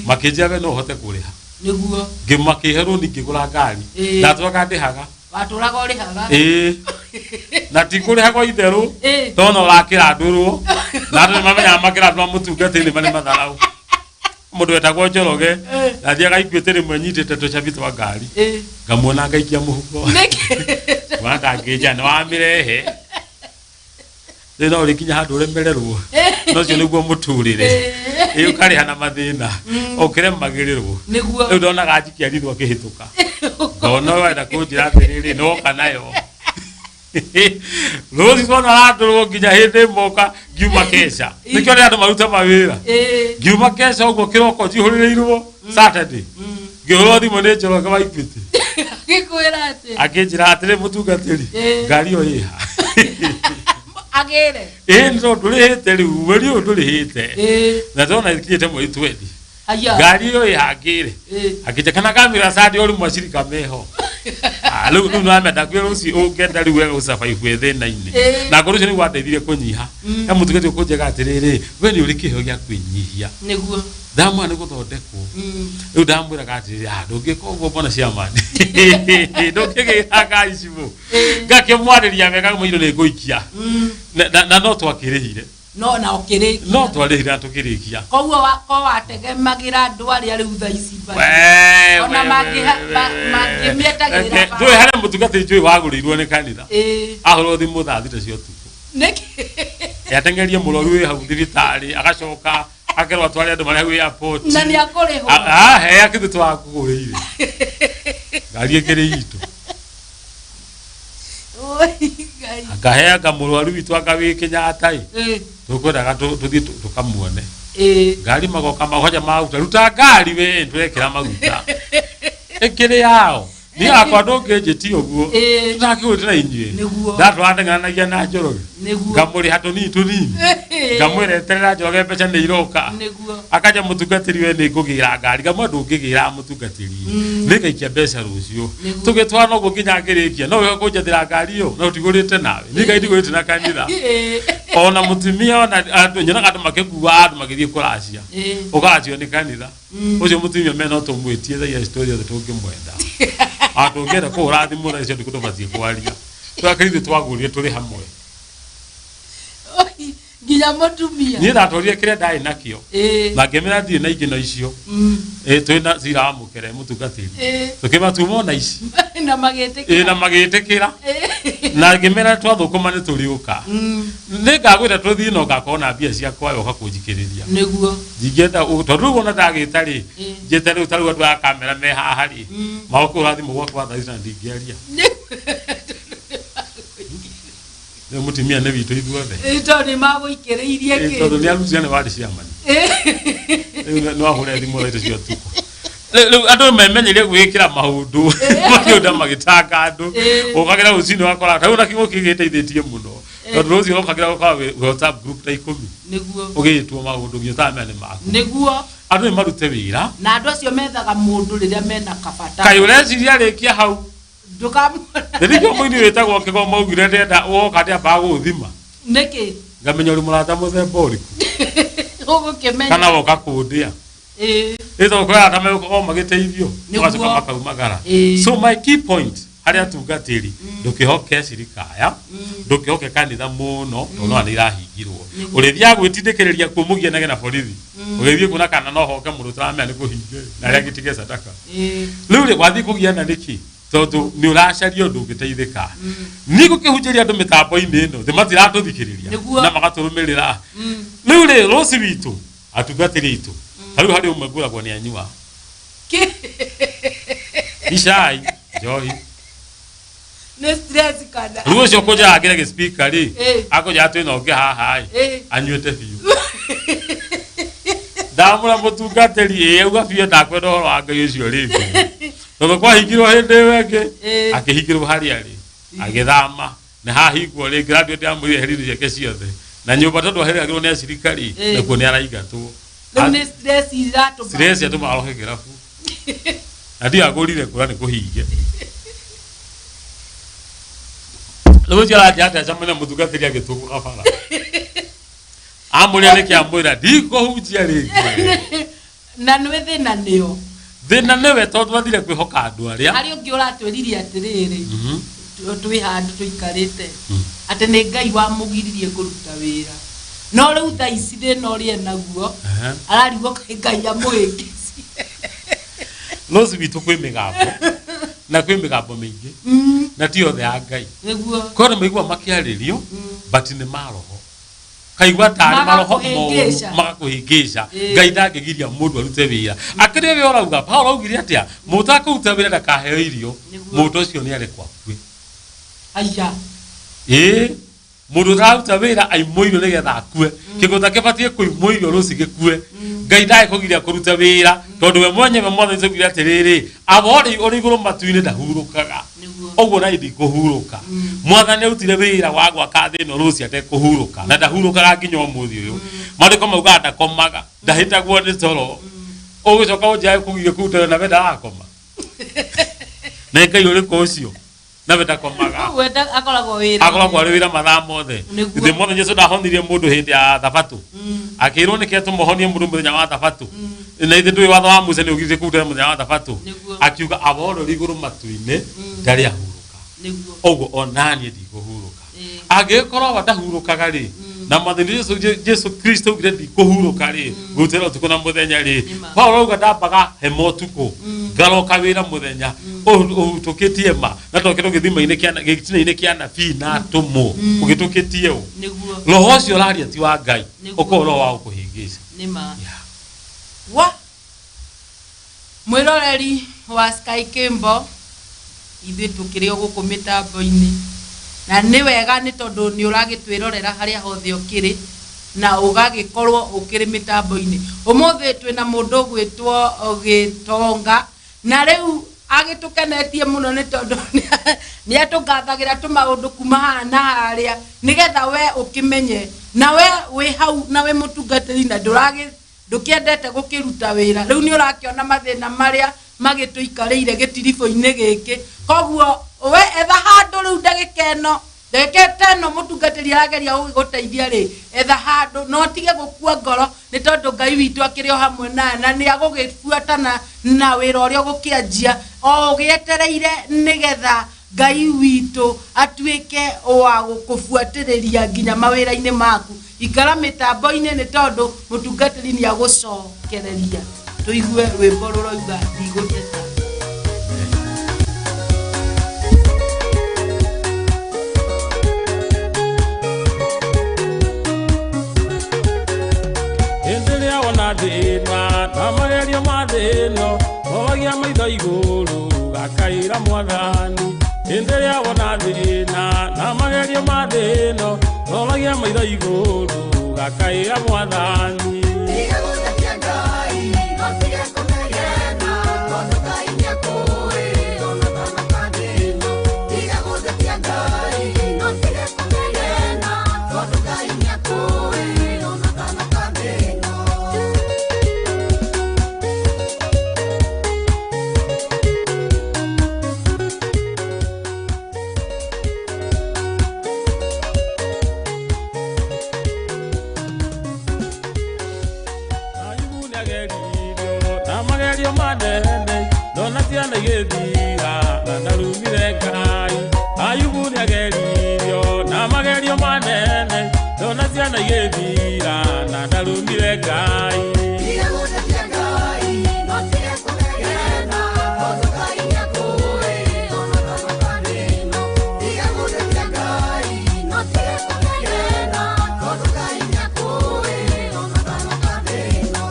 S3: Makĩnjĩra we no ũhote kũrĩha.
S2: Nĩguo.
S3: Ngĩmakĩhe rũni ngĩgũra ngari. Ndatũraga ndĩhaga.
S2: Watũraga ũrĩhaga.
S3: Ĩĩ na ti kũrĩha gwa itherũ tondũ ũrakĩrandũrwo na andũ nĩmamenyaga makĩrandũra mũtungatĩri nĩ matharaũ. Mũndũ wetagwo Njoroge ndathiaga Equity rĩmwe nyitĩte tũcabi twa ngari ngamuona ngaikia mũhuko.
S2: Nĩkĩ?
S3: Mwana ndangĩnja nĩ wamĩrehe rĩu no ũrĩkinya handũ ũremererwo no ũcio nĩguo mũtũrĩre. Ĩ ũkarĩha na mathĩna ũkĩremagĩrĩrwo.
S2: Nĩguo.
S3: Rĩu ndonaga njikia ritho akĩhĩtũka ngona wenda kũnjĩra atĩrĩrĩ nĩwoka nayo rũci tuona randũrwo nginya hĩndĩ ĩmwe ũka ngiuma keca nĩkĩo nĩ andũ maruta mawĩra ngiuma keca ũguo kĩroko njihũrĩrĩirwo Saturday ngĩhũrwo thimũ nĩ Njoroge wa Equity.
S2: Agĩkwĩra atĩ
S3: akĩnjĩra atĩrĩ mũtungatĩri ngari ĩyo ĩha.
S2: Agĩre.
S3: Ĩĩ nĩ tondũ ndũrĩhĩte rĩu mweri ũyũ ndũrĩhĩte na ndona ĩkinyĩte mweri twendi.
S2: Haya.
S3: Ngari ĩyo ĩhangĩre akĩnja kana ngamĩra sandi o rĩmwe acirika meho. Rĩu rĩu nĩwamenya kwĩ rũciũ ũngĩenda rĩu we gũsurvive wĩ thĩna-inĩ. Na ngoro ũcio nĩguo wandeithirie kũnyiha. He mũtungatĩri ũkũnjĩraga atĩrĩrĩ we nĩ ũrĩ kĩheo gĩa kwĩnyihia.
S2: Nĩguo.
S3: Ndamwĩra nĩ gũthondekwo. Rĩu ndamwĩraga atĩrĩrĩ ndũngĩka ũguo mbona ciama ndũngĩgĩra ngari cibũ. Ngakĩmwarĩria wega mũirũ nĩ ngũikia. Na no twakĩrĩhire.
S2: No na ũkĩrĩkia.
S3: No twarĩhire na tũkĩrĩkia.
S2: Koguo ko wategemagĩra andũ arĩa rĩu thaa ici bado. Ona mangĩmĩetagĩrĩra bara.
S3: Ndũĩ harĩa mũtungatĩri njũĩ wagũrĩirwo nĩ kanitha. Ahũrwo thimũ thaa thita cia ũtukũ.
S2: Nĩkĩ?
S3: Yateng'erie mũrwaru wĩ hau thibitarĩ agacoka akerwo atware andũ marĩa hau airport.
S2: Na nĩ akũrĩhwo.
S3: He akĩthĩ twakũgũrĩire. Ngari ĩkĩrĩ itũ.
S2: Oi, Ngai.
S3: Ngaheanga mũrwaru witũ anga wĩ Kenyatta ĩ. Tũkwendaga tũthiĩ tũkamuone. Ngari magoka magoja maguta ruta ngari we tũrekĩra maguta. Ĩkĩrĩ yao. Niĩ hakwa ndũngĩnjĩtia ũguo.
S2: Ĩĩ.
S3: Tũtakĩgũrĩte na inyuĩ.
S2: Nĩguo.
S3: Ndatũrateng'eranagia na Njoroge.
S2: Nĩguo.
S3: Ngamũrĩha tũnini tũnini. Ngamwĩra eterera Njoroge mbeca nĩ iroka.
S2: Nĩguo.
S3: Akanja mũtungatĩri we nĩ ngũgĩra ngari. Ngamwĩra ndũngĩgĩra mũtungatĩri. Nĩ ngaikia mbeca rũciũ.
S2: Nĩguo.
S3: Tũgĩtwarana ũguo nginya ngĩrĩkia. No wĩhoke kũnjathĩra ngari ĩyo na tũtigũrĩte nawe. Niĩ ngai ndigũrĩte na kanitha.
S2: Ĩĩ.
S3: Ona mũtumia ona andũ nyonaga andũ makĩkua andũ magĩthiĩ kũracia.
S2: Ĩĩ.
S3: Ũkaracio nĩ kanitha. Ũcio mũtumia me no tũmwĩtie thaa iria story yothe tũngĩmwenda. Ona tũngĩenda kũhũra thimũ thaa icio ndikũ tũbatiĩ kwaria. Twakĩrĩ ithuĩ twagũrire tũrĩ hamwe.
S2: Oi, nginya mũtumia.
S3: Niĩ ndatwarire kĩrĩa ndarĩ nakĩo.
S2: Ĩĩ.
S3: Na ngĩmĩra ndirĩ na ingĩ no icio. Ĩĩ twĩ na cira wa mũkere mũtungatĩri.
S2: Ĩĩ.
S3: Tũkĩma tuma ona ici.
S2: Na
S3: Ĩĩ
S2: magĩtĩkĩra.
S3: na magĩtĩkĩra. Na ngĩmera twathũkũma nĩ tũrĩũka. Nĩ ngagwĩta tũthiĩ no ngakorwo na mbia ciakwa yoka kũnjikĩrĩria.
S2: Nĩguo.
S3: Ndingĩenda tondũ rĩu ona ndagĩta rĩ
S2: Ĩĩ.
S3: njĩte rĩu ta rĩu andũ a kamera me haha rĩ magũkũhũra thimũ gwakwa thaa ici na ndingĩaria. Rĩu mũtumia nĩ witũ ithuothe.
S2: Ĩĩ, tondũ nĩ magũikĩrĩirie
S3: Ĩĩ, tondũ
S2: kĩndũ.
S3: nĩ arutire nĩ warĩ ciamani. Rĩu nĩ wahũre thimũ thaa icio cia ũtukũ. Rĩu andũ memenyerie gwĩkĩra maũndũ maũndũ magĩtanga andũ.
S2: Ĩĩ.
S3: Ũkagĩra rũcinĩ wakora ta rĩu na kĩng'ũki gĩteithĩtie mũno. Tondũ rũcinĩ ũkagĩra ũkoragwo wĩ WhatsApp group ta ikũmi.
S2: Nĩguo.
S3: Ũgĩtwo maũndũ nginya ũtaramenya nĩ maku.
S2: Nĩguo.
S3: Andũ nĩ marute wĩra.
S2: Na andũ acio methaga mũndũ rĩrĩa mena kabata.
S3: Kaĩ ũreciria arĩkia hau.
S2: Ndũkamuona.
S3: Nĩ nĩkĩo mũini wĩtagwo Kĩgoma augire ndenda woka ndĩambaga gũgũthima.
S2: Nĩkĩ?
S3: Ngamenya ũrĩ mũrata mũthemba ũrĩkũ.
S2: Ũgũkĩmenya.
S3: Kana woka kũndĩa.
S2: Ĩĩ.
S3: Ĩ tondũ kwĩ arata megũkorwo magĩteithio.
S2: Nĩguo.
S3: Magacoka makaumagara.
S2: Ĩĩ.
S3: So my key point harĩ atungatĩri ndũkĩhoke cirika aya ndũkĩhoke kanitha mũno tondũ no nĩ irahingirwo. Ũrĩthiaga gwĩtindĩkĩrĩria kuo mũgianage na borithi. Ũgĩthiĩ kuona kana no hoke mũndũ ũtaramenya nĩ kũhinge na arĩa angĩ tige sadaka.
S2: Ĩĩ.
S3: Rĩu rĩ wathiĩ kũgiana nĩkĩ? Tondũ nĩ ũracaria ũndũ ũngĩteithĩka. Niĩ ngũkĩhunjĩria andũ mĩtambo-inĩ ĩno thĩ matiratũthikĩrĩria
S2: Nĩguo.
S3: na magatũrũmĩrĩra. Rĩu rĩ rũci witũ atungatĩri aitũ ta rĩu harĩ ũmwe ngũragwo nĩ anyua
S2: Kĩ?
S3: icai njohi.
S2: Nĩ stress kana?
S3: Rĩu ũcio kũnjaga ngĩre gĩspika rĩ
S2: Ĩĩ.
S3: akũnjaga twĩna ũngĩ haha ĩ
S2: Ĩĩ.
S3: anyuĩte biũ. Ndamũra mũtungatĩri ĩ auga biũ ndakwenda ũhoro wa Ngai ũcio rĩngĩ. Tondũ kwahingirwo hĩndĩ ĩyo ĩngĩ
S2: Ĩĩ.
S3: akĩhingĩrwo harĩa rĩ agĩthama na hahingwo rĩngĩ radio ndĩamũire heriri ciake ciothe na nyũmba tondũ aheragĩrwo nĩ acirika rĩ
S2: Ĩĩ.
S3: nakuo nĩ araingatwo.
S2: Rĩu nĩ stress iratũma.
S3: Stress yatũma arohe kĩrabu. Na ndiyo agũrire kũra nĩ kũhinge. Rĩu ũcio aranjĩra atĩ acemania na mũtungatĩri agĩtũngũka bara. Amũria nĩkĩ amwĩra ndikũhunjia rĩngĩ.
S2: Na nĩwe thĩna nĩo.
S3: Thĩna nĩwe tondũ athire kwĩhoka andũ arĩa.
S2: Harĩ ũngĩ ũratwĩrire atĩrĩrĩ.
S3: Mhm.
S2: Twĩ handũ tũikarĩte. Atĩ nĩ Ngai wamũgiririe kũruta wĩra. No rĩu thaa ici thĩna ũrĩa enaguo,
S3: Aha.
S2: ararigwo kaĩ Ngai amũhĩngĩcie.
S3: Rũci witũ kwĩ mĩgambo na kwĩ mĩgambo mĩingĩ na ti yothe ya Ngai.
S2: Nĩguo.
S3: Kwĩ andũ maigua makĩarĩrio but nĩ maroho. Kaigua tarĩ maroho moru
S2: Magakũhĩngĩca.
S3: magakũhĩngĩca.
S2: Ĩĩ.
S3: Ngai ndangĩgiria mũndũ arute wĩra. Akĩrĩ ũrĩa ũrauga Paulo augire atĩa? Mũndũ ũtakũruta wĩra ndakaheo irio.
S2: Nĩguo.
S3: Mũndũ ũcio nĩ arekwo akue.
S2: Aya.
S3: Ĩĩ. Mũndũ ũtararuta wĩra aimwo irio nĩgetha akue. Kĩgũta kĩbatiĩ kũimwo irio rũci gĩkue. Ngai ndangĩkũgiria kũruta wĩra tondũ we mwenyewe mwathani augire atĩrĩrĩ awa ũrĩ ũrĩ igũrũ matu-inĩ ndahurũkaga.
S2: Nĩguo.
S3: Ũguo na ndikũhurũka. Mwathani arutire wĩra wa gwaka thĩ ĩno rũci atekũhurũka na ndahurũkaga nginya ũmũthĩ ũyũ. Maandĩko maugaga ndakomaga, ndahĩtagwo nĩ toro. Ũgũcoka ũnjĩre kũgiria kũruta wĩra na we ndarakoma. Nĩ Ngai ũrĩkũ ũcio? Na we ndakomaga.
S2: Ũguo akoragwo wĩra.
S3: Akoragwo arĩ wĩra mathaa mothe.
S2: Nĩguo.
S3: Githĩ mwathani Jesũ ndahonirie mũndũ hĩndĩ ya thabatũ. Akĩrwo nĩkĩ atũmũhonie mũndũ mũthenya wa thabatũ. Na ithe ndũĩ watho wa Musa nĩ ũgirĩtie kũruta wĩra mũthenya wa thabatũ.
S2: Nĩguo.
S3: Akiuga awa ũrĩa ũrĩ igũrũ matu-inĩ ndarĩ ahurũka.
S2: Nĩguo.
S3: Ũguo onaniĩ ndikũhurũka.
S2: Ĩĩ.
S3: Angĩgĩkorwo awa ndahurũkaga rĩ, na mwathani Jesũ Kristo augire ndikũhurũka rĩ, ngũrutĩra ũtukũ na mũthenya rĩ,
S2: Nĩma.
S3: Paulo auga ndambaga hema ũtukũ, ngaroka wĩra mũthenya, ũhutũkĩtie ma, na tokĩrwo gĩthima-inĩ kĩa gĩtina-inĩ kĩa anabii na atũmwo, ũgĩtũkĩtie ũ.
S2: Nĩguo.
S3: Roho ũcio ũraria ti wa Ngai,
S2: Nĩguo.
S3: ũkorwo roho wa gũkũhĩngĩca.
S2: Nĩma.
S3: Yeah.
S2: Wa. Mwĩroreri wa Sky Kimbo, ithuĩ tũkĩrĩ o gũkũ mĩtambo-inĩ. Na nĩ wega nĩ tondũ nĩ ũragĩtwĩrorera harĩa hothe ũkĩrĩ na ũgagĩkorwo ũkĩrĩ mĩtambo-inĩ. Ũmũthĩ twĩna mũndũ ũgwĩtwo Gĩtonga na rĩu Agĩtũkenetie mũno nĩ tondũ nĩ atũgathagĩra tũmaũndũ kuma haha na harĩa nĩgetha we ũkĩmenye na we wĩ hau na wĩ mũtungatĩri na ndũkĩendete gũkĩruta wĩra. Rĩu nĩ ũrakĩona mathĩna marĩa magĩtũikarĩire gĩtiribũ-inĩ gĩkĩ. Koguo we etha handũ rĩu ndagĩka ĩno, ndagĩka ta ĩno mũtungatĩri arageria gũgĩgũteithia rĩ, etha handũ no tige gũkua ngoro nĩ tondũ Ngai witũ akĩrĩ o hamwe nawe na nĩ agũgĩbuatana na wĩra ũrĩa ũgũkĩanjia o ũgĩetereire nĩgetha Ngai witũ atuĩke wa gũkũbuatĩrĩria nginya mawĩra-inĩ maku. Ikara mĩtambo-inĩ nĩ tondũ mũtungatĩri nĩ agũcokereria. Tũigue rwĩmbo rũroiga ndigũteta.
S3: Hĩndĩ ĩrĩa wona thĩna na magerio ma thĩ ĩno, roragia maitho igũrũ gakaĩra Mwathani. Hĩndĩ ĩrĩa wona thĩna na magerio ma thĩ ĩno, roragia maitho igũrũ gakaĩra Mwathani.
S1: Tiga gũtetia Ngai, no tige kũnegena, tondũ Ngai nĩakũũĩ ona ũtanoka thĩ ĩno. Tiga gũtetia Ngai, no tige kũnegena, tondũ Ngai nĩakũũĩ ona ũtanoka thĩ ĩno.
S3: Ayubu nĩageririo na magerio manene, ndona ciana igĩthira na ndarumire Ngai. Ayubu nĩageririo na magerio manene, ndona ciana igĩthira na ndarumire Ngai.
S1: Tiga gũtetia Ngai, no tige kũnegena, tondũ Ngai nĩakũũĩ ona ũtanoka thĩ ĩno. Tiga gũtetia Ngai, no tige kũnegena, tondũ Ngai nĩakũũĩ ona ũtanoka thĩ ĩno.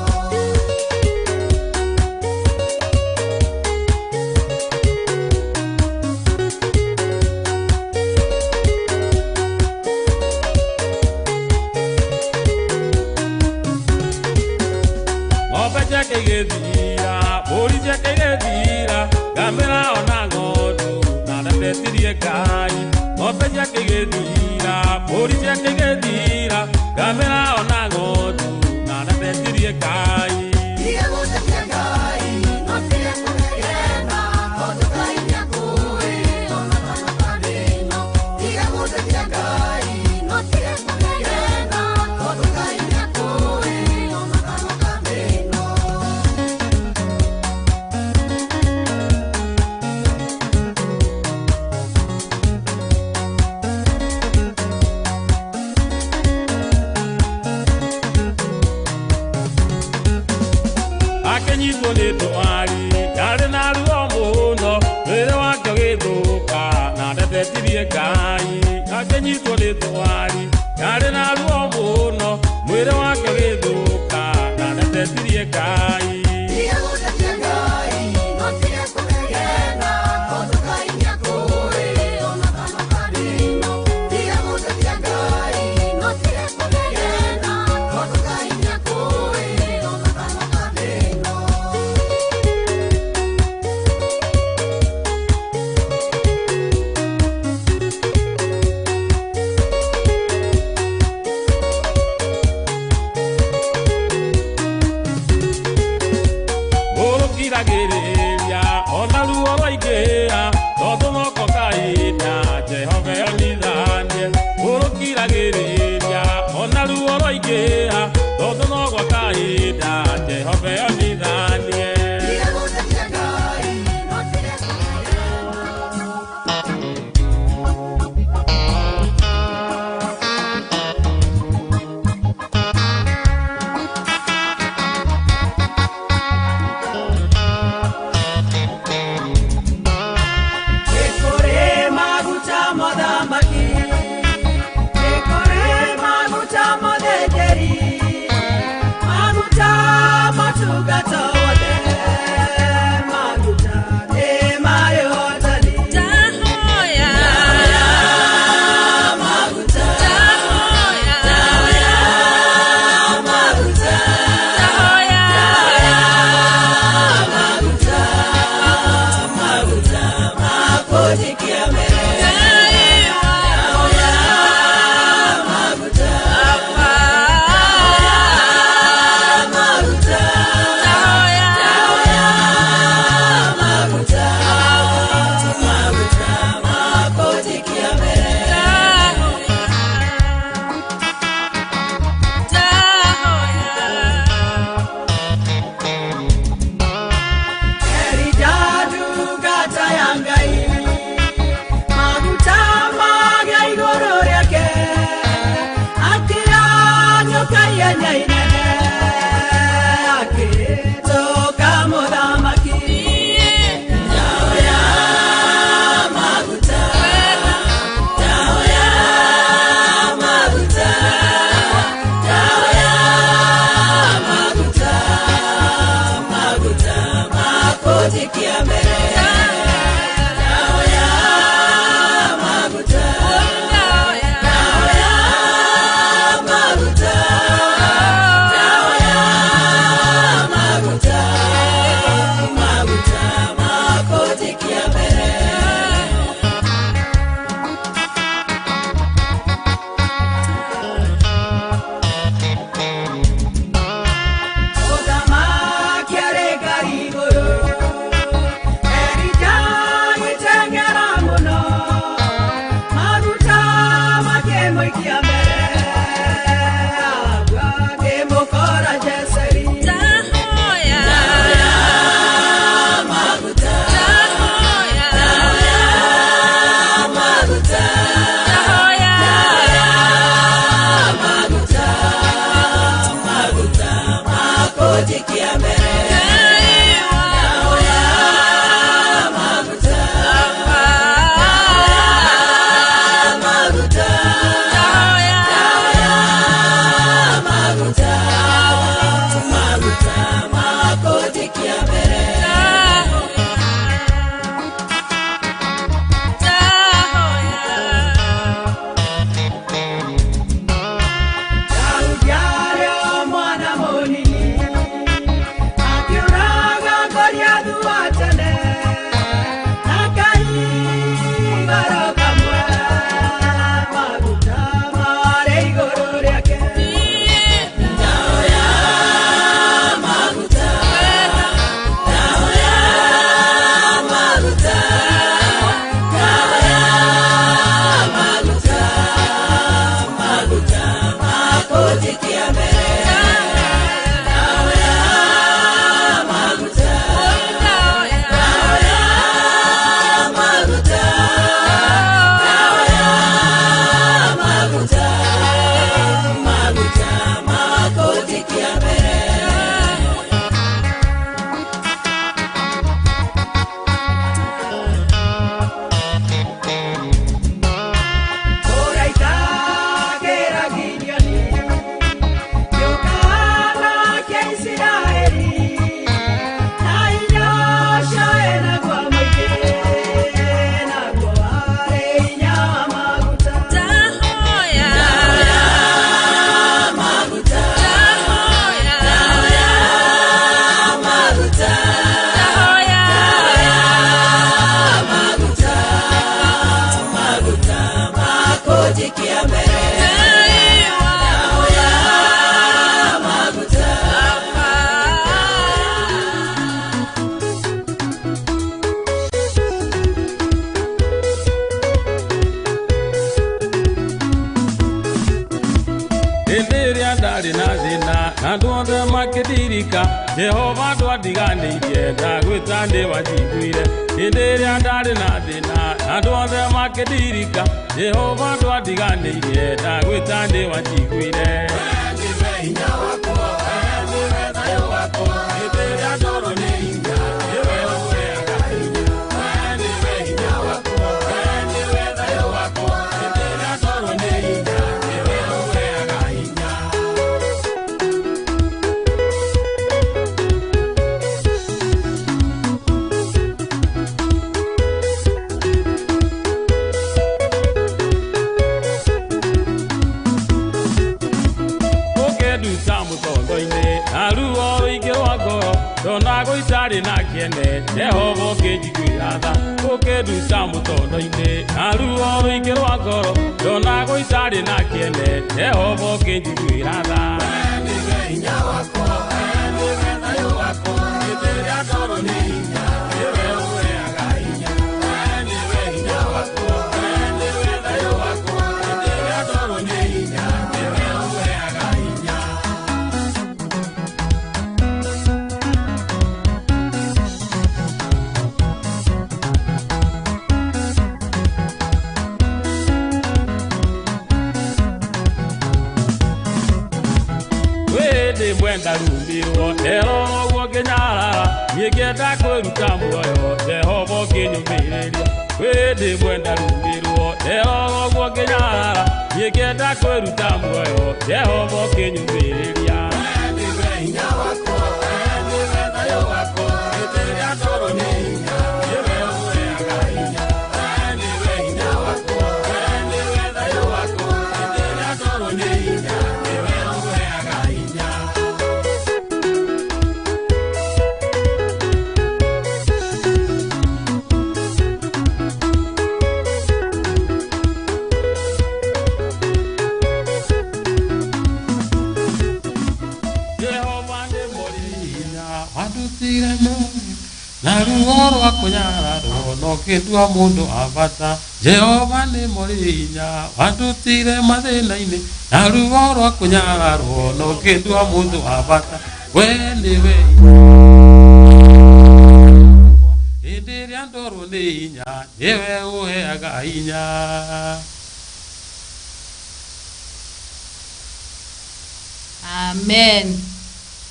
S3: Ng'ombe ciake igĩthira, mbũri ciake igĩthira, ngamĩra ona ng'ondu na ndatetirie Ngai. Ng'ombe ciake igĩthira, mbũri ciake igĩthira, ngamĩra ona ng'ondu na ndatetirie Ngai.
S1: Tiga gũtetia Ngai, no tige kũnegena, tondũ Ngai nĩakũũĩ ona ũtanoka thĩ ĩno. Tiga gũtetia Ngai, no tige kũnegena, tondũ Ngai nĩakũũĩ ona ũtanoka thĩ ĩno.
S3: Akĩnyitwo nĩ ndwari yarĩ na ruo mũno, mwĩrĩ wake ũgĩthũka na ndetetirie Ngai. Akĩnyitwo nĩ ndwari yarĩ na ruo mũno, mwĩrĩ wake ũgĩthũka na ndetetirie Ngai.
S1: Tiga gũtetia Ngai, no tige kũnegena, tondũ Ngai nĩakũũĩ ona ũtanoka thĩ ĩno. Tiga gũtetia Ngai, no tige kũnegena, tondũ Ngai nĩakũũĩ ona ũtanoka thĩ ĩno.
S3: Jehova ndwandiganĩirie ndagwĩta nĩwanjiguire hĩndĩ ĩrĩa ndarĩ na thĩna andũ othe makĩndirika Jehova ndwandiganĩirie ndagwĩta nĩwanjiguire nĩwe hinya wakwa nĩwe thayũ wakwa hĩndĩ ĩrĩa ndorwo nĩ hinya nĩwe ũheaga hinya nĩwe hinya wakwa nĩwe thayũ wakwa hĩndĩ ĩrĩa ndorwo nĩ hinya nĩwe ũheaga hinya. Ruo rũingĩ rwa ngoro ndona gũitarĩ na kĩene Jehova ũkĩnjiguĩra tha ũkĩnduta mũtondo-inĩ na ruo rũingĩ rwa ngoro ndona gũitarĩ na kĩene Jehova ũkĩnjiguĩra tha. Nĩwe hinya wakwa nĩwe thayũ wakwa hĩndĩ ĩrĩa ndorwo nĩ hinya nĩwe ũheaga hinya nĩwe hinya wakwa nĩwe thayũ wakwa hĩndĩ ĩrĩa ndorwo nĩ hinya nĩwe ũheaga hinya. Mwenda rumbirwo nderorwo ũguo ngĩnyarara niĩ ngĩenda kwĩruta muoyo Jehova ũkĩnyũmĩrĩria wĩndĩ mwenda rumbirwo nderorwo ũguo ngĩnyarara niĩ ngĩenda kwĩruta muoyo Jehova ũkĩnyũmĩrĩria. Nĩwe hinya wakwa nĩwe thayũ thayũ wakwa, hĩndĩ ĩrĩa ndorwo nĩ hinya, nĩwe ũheaga hinya. We nĩwe hinya wakwa, we nĩwe thayũ wakwa, hĩndĩ ĩrĩa ndorwo nĩ hinya, nĩwe ũheaga hinya. Jehova nĩ mũrĩ hinya, wandutire muoyo na ruo rwa kũnyararwo no kĩndua mũndũ wa bata. Jehova nĩ mũrĩ hinya, wandutire mathĩna-inĩ na ruo rwa kũnyararwo no kĩndua mũndũ wa bata. We nĩwe hinya hĩndĩ ĩrĩa ndorwo nĩ hinya, nĩwe ũheaga hinya.
S2: Amen.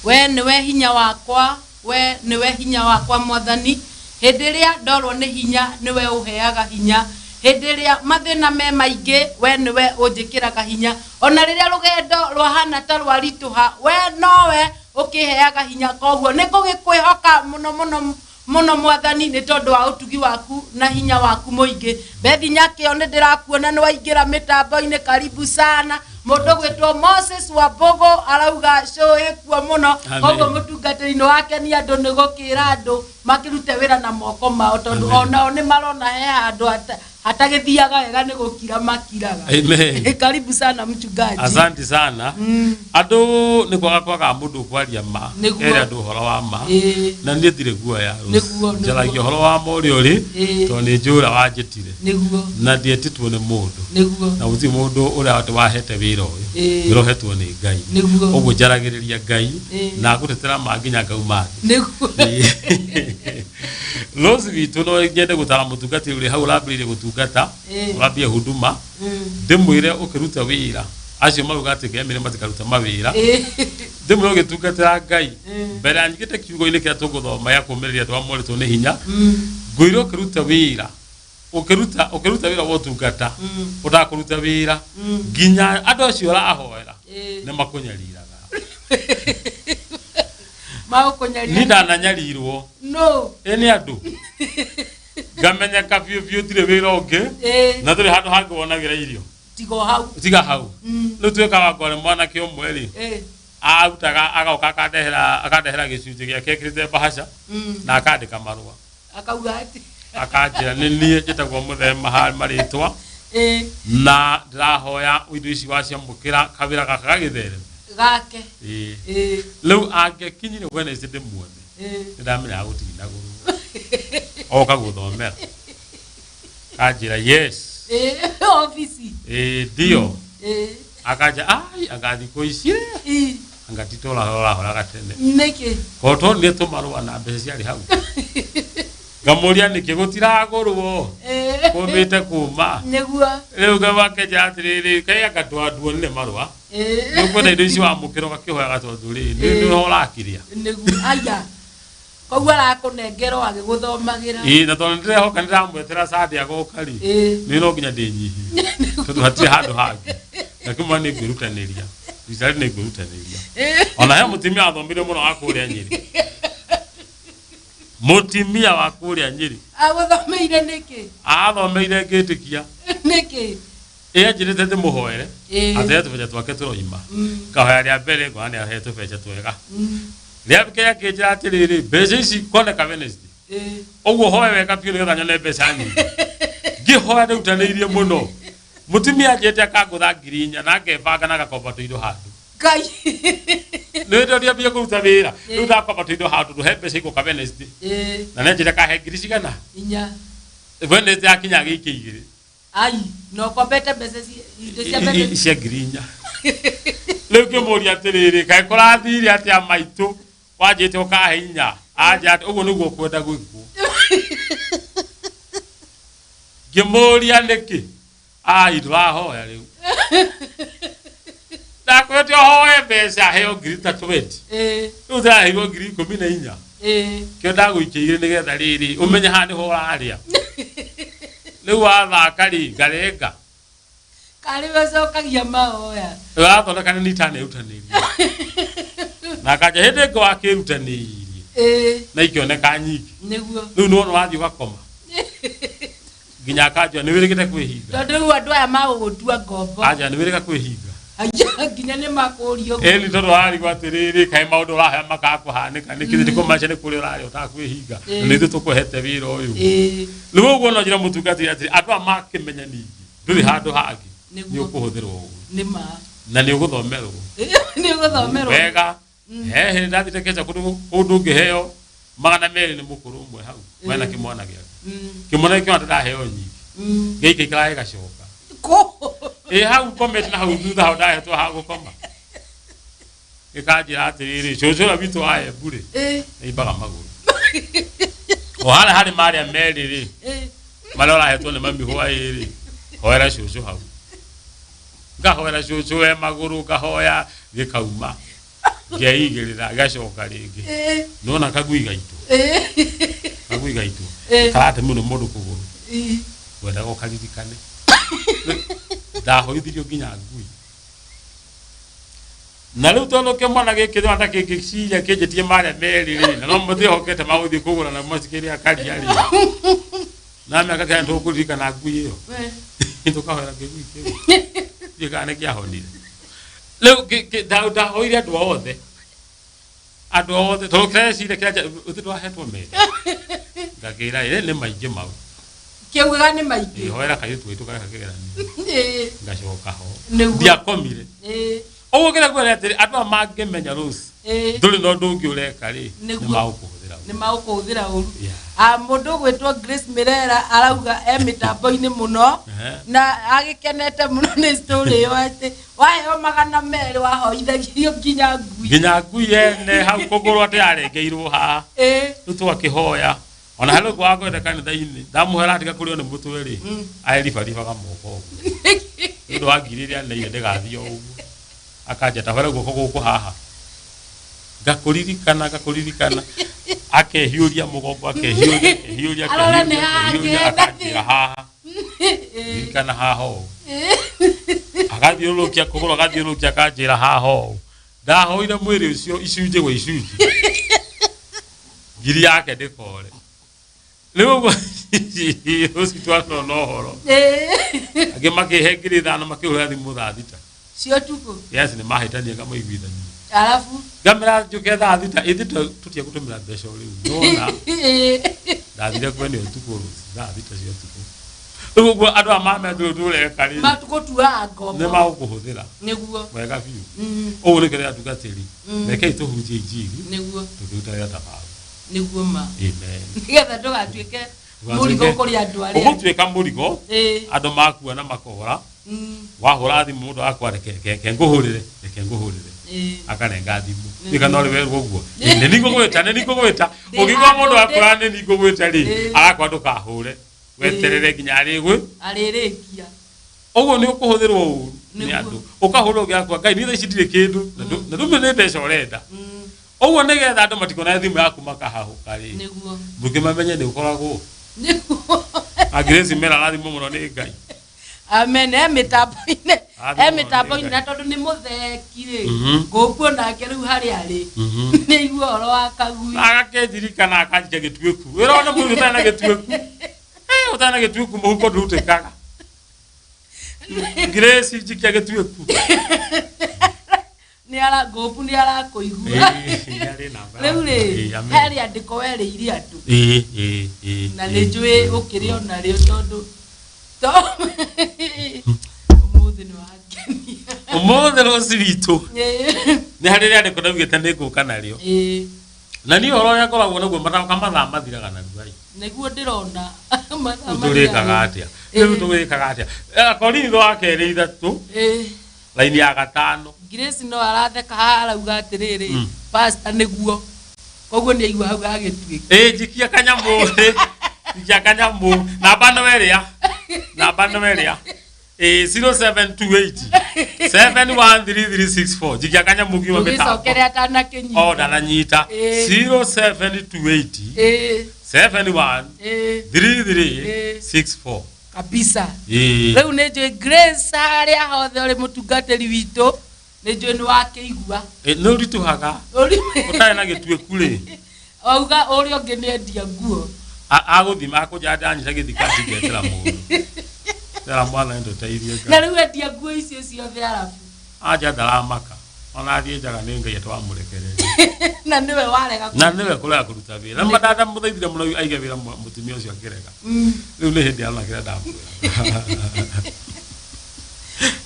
S2: We nĩwe hinya wakwa, we nĩwe hinya wakwa Mwathani. Hĩndĩ ĩrĩa ndorwo nĩ hinya, nĩwe ũheaga hinya. Hĩndĩ ĩrĩa mathĩna me maingĩ, we nĩwe ũnjĩkĩraga hinya. Ona rĩrĩa rũgendo rwahana ta rwaritũha, we nowe ũkĩheaga hinya. Koguo nĩ ngũgĩkwĩhoka mũno mũno mũno Mwathani, nĩ tondũ wa ũtugi waku na hinya waku mũingĩ. Bethi Nyakĩo, nĩ ndĩrakuona nĩ waingĩra mĩtambo-inĩ, karibu sana. Mũndũ gwĩtwo Moses Wambugu arauga show ĩkuo mũno.
S3: Amen.
S2: Koguo mũtungatĩri nĩ wakenia andũ nĩ gũkĩra andũ makĩrute wĩra na moko mao, tondũ
S3: Amen.
S2: onao nĩ marona he handũ hatagĩthiaga wega, nĩ gũkira makiraga.
S3: Amen.
S2: Karibu sana mchungaji.
S3: Asante sana. Andũ nĩ kwaga kwagaga mũndũ ũkwaria ma.
S2: Nĩguo.
S3: Ere andũ ũhoro wa ma. Na niĩ ndirĩ guoya.
S2: Nĩguo.
S3: Njaragia ũhoro wa ma ũrĩa ũrĩ, tondũ nĩ njũĩ ũrĩa wanjĩtire. Na ndietĩtwo nĩ mũndũ. Na gũtirĩ mũndũ ũrĩa atĩ wahete wĩra ũyũ. Wĩra ũhetwo nĩ Ngai. Ũguo njaragĩrĩria Ngai na ngũtetera ma nginya ngauma thĩ. Rose witũ, no nyende gũtara mũtungatĩri ũrĩa hau ũrambĩrĩirie gũtungata, ũrambia huduma, ndĩmwĩre ũkĩruta wĩra, acio marauga atĩ ngemĩre matikaruta mawĩra, ndĩmwĩre ũgĩtungatĩra Ngai, mbere ya nyingĩte kiugo-inĩ kĩrĩa tũgũthoma gĩa kũũmĩrĩria andũ arĩa morĩtwo nĩ hinya, ngwĩre ũkĩruta wĩra, ũkĩruta wĩra wa ũtungata, ũtakũruta wĩra nginya andũ acio ũrahoera nĩ makũnyariraga.
S2: Magũkũnyaria?
S3: Niĩ ndananyarirwo.
S2: No.
S3: Ĩ nĩ andũ ngamenyeka biũ biũ ndirĩ wĩra ũngĩ na ndũrĩ handũ hangĩ wonagĩra irio.
S2: Tiga o hau.
S3: Tiga hau. Rĩu tuĩkaga ngore mwanake ũmwe rĩ, arutaga agoka akandehera gĩcunjĩ gĩake ekĩrĩte mbahaca na akandĩka marũa.
S2: Akauga atĩ?
S3: Akanjĩra nĩ niĩ njĩtagwo mũthema ha marĩtwa na ndĩrahoya indo ici waciamũkĩra kawĩra gaka gagĩthereme.
S2: Gake.
S3: Ĩĩ. Rĩu angĩkinyire Wednesday ndĩmuone, nĩ ndamenyaga gũtinagũrwo oka gũthomera, kanjĩra yes.
S2: Ofici.
S3: Ĩĩ, ndio. Akanja ai anga thikũ ici anga titũra ũrahoraga tene.
S2: Nĩkĩ?
S3: Ko twonire tũmarũa na mbeca ciarĩ hau, ngamũria nĩkĩ gũtiragũrwo kũmĩte kuma. Rĩu ngamakenja atĩrĩrĩ, kaĩ anga nduonire marũa, nĩ ũkwenda indo ici wamũkĩra ũgakĩhoyaga, tondũ rĩ nĩ nĩho ũrakĩrĩa.
S2: Nĩguo, aya koguo arakũnengera o agĩgũthomagĩra.
S3: Ĩĩ, na tondũ nĩndĩrehoka nĩndĩramwetera Sunday agoka rĩ, nĩ no nginya ndĩnyihie tondũ hatirĩ handũ hangĩ, na kĩmwe nĩ ngwĩrutanĩria rita rĩ nĩ ngwĩrutanĩria. Ona he mũtumia wathomire mũno wa kũrĩa Nyĩrĩ, mũtumia wa kũrĩa Nyĩrĩ.
S2: Agũthomeire nĩkĩ?
S3: Athomeire ngĩtĩkia.
S2: Nĩkĩ?
S3: Ĩ anjĩrĩte ndĩmũhoere atĩ tũbeca twake tũroima. Ngahoya rĩa mbere, ngona nĩ ahe tũbeca twega. Rĩa kerĩ akĩnjĩra atĩrĩrĩ, mbeca ici koneka Wednesday, ũguo hoe wega biũ nĩgetha nyone mbeca nyingĩ. Ngĩhoya ndĩrutanĩirie mũno, mũtumia anjĩte akangũtha 4,000 na ngebanga na ngakomba tũindo handũ.
S2: Ngai.
S3: Nĩ ndiambia kũruta wĩra rĩu, ndakomba tũindo handũ, ndũhe mbeca igũka Wednesday. Na nĩ kahe ngiri cigana?
S2: 4.
S3: Wednesday akinya gĩikĩ igĩrĩ.
S2: Ai, na ũkombete mbeca indo cia mbeca
S3: cia 4,000. Rĩu ngĩmũria atĩrĩrĩ, kaĩ kũrathire atĩa maitũ, wanjĩte ũkahe inya? Anja atĩ ũguo nĩguo ũkwenda gwĩkwo. Ngĩmũria nĩkĩ, ai ndũrahoya rĩu, ndakwĩte ũhoe mbeca heo ngiri ta 20. Rĩu ndĩraheirwo ngiri 14. Kĩo ndagũikĩire nĩgetha rĩrĩ ũmenye haha nĩho ũrarĩa rĩu wathaka rĩ ngarenga.
S2: Karĩ we ũcokagia mahoya.
S3: Ũrathondeka nĩ nitanerutanĩria na kanja hĩndĩ ĩngĩ wakĩrutanĩirie. Na ikĩoneka nyingĩ.
S2: Nĩguo.
S3: Rĩu nĩwona wathiĩ ũgakoma nginya akanjua nĩ wĩrĩgĩte kwĩhinga.
S2: Tondũ rĩu andũ aya magũgũtua ngombo.
S3: Anja nĩ wĩrĩga kwĩhinga.
S2: Aya, nginya nĩ makũrio.
S3: Ĩni tondũ warigwo atĩrĩrĩ, kaĩ maũndũ ũrahea makaga kũhanĩka nĩkĩ? Nĩ kũmaca nĩ kũrĩa ũrarĩa ũtakwĩhinga, na nĩ ithuĩ tũkũhete wĩra ũyũ. Rĩu ũguo no njĩra mũtungatĩri atĩrĩ, andũ aya makĩmenya ningĩ ndũrĩ handũ hangĩ, nĩ ũkũhũthĩrwo ũru.
S2: Nĩ ma.
S3: Na nĩ ũgũthomerwo.
S2: Nĩ ũgũthomerwo.
S3: Wega. He hĩndĩ ndathire Kenya kũndũ kũndũ ngĩheo 200 nĩ mũkũrũ ũmwe hau wena kĩmwana gĩake. Kĩmwana gĩkĩona ndaheo nyingĩ, gĩikaikara gĩgacoka.
S2: Kũ?
S3: Ĩ hau ngomete na hau thutha hau ndahetwo ha gũkoma, gĩkanjĩra atĩrĩrĩ, cũcũ ũrĩa witũ wa Embu rĩ, nĩimbaga magũrũ o harĩa harĩ marĩa merĩ rĩ, marĩa ũrahetwo nĩ mami hwaĩ rĩ, hoera cũcũ hau. Ngahoera cũcũ we magũrũ, ngahoya gĩkauma, ngeigĩrĩra, gĩgacoka rĩngĩ. Nona kagui gaitũ, kagui gaitũ karatemwo nĩ mũndũ kũgũrũ, ngwendaga ũkaririkane ndahoithirio nginya ngui. Na rĩu tondũ kĩmwana gĩkĩ ndĩrona kĩngĩciria kĩnjĩtie marĩa merĩ rĩ, na no mũtĩhokete magũthiĩ kũgũra na macikĩrĩa karia rĩ, na mĩaka kenda tũkũririkana ngui ĩyo, tũkahoera kĩgui kĩu, ndiũĩ kana nĩ kĩahonire. Rĩu ndahoire andũ othe, andũ othe, tondũ kĩreciria kĩranja ũthi ndwahetwo merĩ, ngakĩra ĩ nĩ maingĩ mau.
S2: Kĩaugaga nĩ maingĩ.
S3: Hoera kairĩtu gaitũ kareka kĩgeranio. Ngacoka ho.
S2: Nĩguo.
S3: Ndiakomire. Ũguo kĩrĩa nguona atĩrĩ, andũ aya mangĩmenya Rose ndũrĩ na ũndũ ũngĩ ũreka rĩ, nĩ magũkũhũthĩra
S2: ũru. Nĩ magũkũhũthĩra ũru. Ah, mũndũ ũgwĩtwo Grace Mirera arauga e mĩtambo-inĩ mũno na agĩkenete mũno nĩ story ĩyo atĩ waheo 200 wahoithagirio nginya ngui.
S3: Nginya ngui ene hau kũgũrũ atĩ yarengeirwo haha. Rĩu tũgakĩhoya ona harĩ ũguo wakwenda kanitha-inĩ ndamũhera atiga kũrĩo nĩ mũtwe rĩ, aribaribaga moko ũguo nĩ ũndũ wa ngiri ĩrĩa neire ndĩgathiĩ o ũguo, akanja tahore guoko gũkũ haha, ngakũririkana, ngakũririkana, akehiũria mũgongo, akehiũria, akehiũria,
S2: Arore nĩ
S3: akehiũria,
S2: haha
S3: akehiũria,
S2: akĩenda.
S3: Akanjĩra haha, ririkana haha ũũ, agathiũrũrũkia kũgũrũ, agathiũrũrũkia, akanjĩra haha ũũ. Ndahoire mwĩrĩ ũcio icunjĩ gwa icunjĩ, ngiri yake ndĩkore. Rĩu ũguo ũcio twanona ũhoro, angĩ makĩhe 5,000, makĩhũra thimũ thaa 6
S2: cia ũtukũ.
S3: Yes, nĩ mahĩtania, ngamaiguithania.
S2: Arabu
S3: Ngamera njũke thaa 6, ĩthĩ tũtiegũtũmĩra mbeca o rĩu nona. Ndathire kwene ũtukũ rũci thaa 6 cia ũtukũ. Rĩu ũguo andũ aya mamenya ndũreka rĩ,
S2: Matũgũtuaga ngombo.
S3: Nĩ magũkũhũthĩra. Wega biũ. Ũguo nĩkĩo atungatĩri, rekei tũhunjie injiri tũkĩruta wĩra ta babu.
S2: Nĩguo ma.
S3: Amen.
S2: Nĩgetha ndũgatuĩke mũrigo kũrĩ andũ arĩa
S3: Ũgũtuĩka mũrigo, andũ makua na makora. Wahũra thimũ mũndũ akwa, reke reke ngũhũrĩre, reke ngũhũrĩre, akarenga thimũ. Ndiũĩ kana ũrĩ werwo ũguo, nĩ ningũgwĩta, nĩ ningũgwĩta.
S2: Ndĩ
S3: Ũngĩigua mũndũ
S2: handũ
S3: akwĩra nĩ ningũgwĩta rĩ, arakwa ndũkahũre, weterere nginya arĩgwĩ
S2: Arĩrĩkia.
S3: Ũguo nĩ ũkũhũthĩrwo ũru nĩ andũ, ũkahũrwo ũngĩakua Ngai niĩ thaa ici ndirĩ kĩndũ, na ndũmĩ nĩ mbeca ũrenda. Ũguo nĩgetha andũ matikona thimũ yaku makahahũka rĩ, ndũkĩmamenye nĩ ũkoragwo Grace Mera arathimwo mũno nĩ Ngai.
S2: Amen. E mĩtambo-inĩ,
S3: Arathimwo
S2: e
S3: mũno nĩ
S2: mĩtambo-inĩ
S3: Ngai.
S2: Na tondũ nĩ mũtheki rĩ, ngũkuo nake rĩu harĩa arĩ nĩ aigua ũhoro wa kagui.
S3: Agakĩndirikana, akanjikia gĩtuĩku, wĩra wone mũndũ ũtarĩ na gĩtuĩku. Eh, ũtarĩ na gĩtuĩku mũhuko ndũrutĩkaga. Grace, njikia gĩtuĩku.
S2: Nĩ ara ngũpu nĩ arakũigua.
S3: Ĩĩ, arĩ namba
S2: Rĩu rĩ,
S3: yaku. Ĩĩ, amen.
S2: he rĩandĩko werĩire andũ,
S3: Ĩĩ.
S2: na nĩ njũĩ ũkĩrĩ ona rĩo, tondũ ũmũthĩ nĩ wangenia.
S3: Ũmũthĩ rũci witũ nĩ harĩ rĩandĩko ndaugĩte nĩ ngũka narĩo, na niĩ ũhoro ũrĩa ngoragwo naguo mathoka mathaa mathiraga narua ĩ.
S2: Nĩguo ndĩrona.
S3: Rĩu tũrĩkaga atĩa? Rĩu tũrĩkaga atĩa? Korinitho wa kerĩ 3, raini ya 5.
S2: Grace no aratheka haha, arauga atĩrĩrĩ, pastor nĩguo, koguo nĩ aigua hau gagĩtuĩka.
S3: Ĩ njikia kanyamũ ĩ, njikia kanyamũ, namba no ĩrĩa, namba no ĩrĩa ĩ 0728 713364. Njikia kanyamũ ngiuma mĩtambo.
S2: Tũgĩcokere atanakĩnyita.
S3: O ndananyita. 0728 71 33 64.
S2: Kabisa.
S3: Ĩ.
S2: Rĩu nĩ njũĩ Grace harĩa hothe ũrĩ, mũtungatĩri witũ, nĩ njũĩ nĩ wakĩigua.
S3: Ĩ, nĩ ũritũhaga ũtarĩ na gĩtuĩku rĩ.
S2: Auga ũrĩa ũngĩ nĩ endia nguo.
S3: Agũthima akũnja ndanyita gĩthika ndingetĩra mũndũ tera mwathani ndũteithie.
S2: Na Ngai. Rĩu endia nguo icio ciothe arabu.
S3: Anja ndaramaka ona athiĩ njaga nĩ Ngai atwamũrekereria.
S2: Na nĩwe warega.
S3: Na nĩwe kũrega kũruta wĩra na ndamũthaithire mũno aige wĩra mũtumia ũcio akĩrega. Rĩu nĩ hĩndĩ arona kĩrĩa ndamwĩra.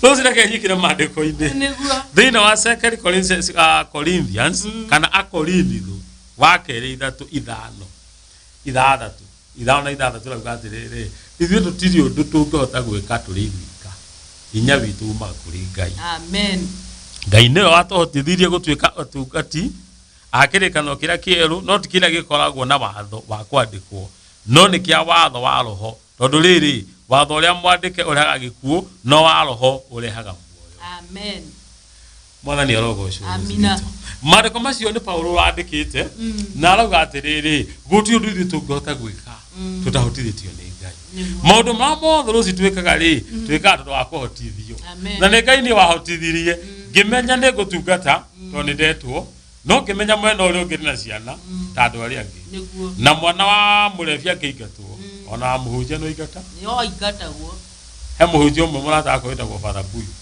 S3: Rũci reke nyikire maandĩko-inĩ.
S2: Nĩguo.
S3: Thĩinĩ wa Second Corinthians, Corinthians kana Akorintho wa kerĩ 3 5 6 5 na 6 rauga atĩrĩrĩ, ithuĩ tũtirĩ ũndũ tũngĩhota gwĩka tũrĩ ithuika, hinya witũ umaga kũrĩ Ngai.
S2: Amen.
S3: Ngai nĩwe watũhotithirie gũtuĩka atungati a kĩrĩkanĩro kĩrĩa kĩerũ, no ti kĩrĩa gĩkoragwo na watho wa kwandĩkwo, no nĩ kĩa watho wa roho, tondũ rĩrĩ, watho ũrĩa mwandĩke ũrehaga gĩkuũ, no wa roho ũrehaga muoyo.
S2: Amen.
S3: Mwathani arogocwo.
S2: Amina.
S3: Maandĩko macio nĩ Paulo wandĩkĩte na arauga atĩrĩrĩ, gũtirĩ ũndũ ithuĩ tũngĩhota gwĩka tũtahotithĩtio nĩ Ngai. Maũndũ marĩa mothe rũci twĩkaga rĩ, twĩkaga tondũ wa kũhotithio.
S2: Amen.
S3: Na nĩ Ngai nĩ wahotithirie ngĩmenya nĩ ngũtungata tondũ nĩ ndetwo, no ngĩmenya mwena ũrĩa ũngĩ ndĩ na ciana ta andũ arĩa angĩ. Na mwana wa mũrebi angĩingatwo, ona wa mũhunjia no ingata.
S2: Nĩo aingatagwo.
S3: He mũhunjia ũmwe mũrata wakwa wĩtagwo Father Buyu.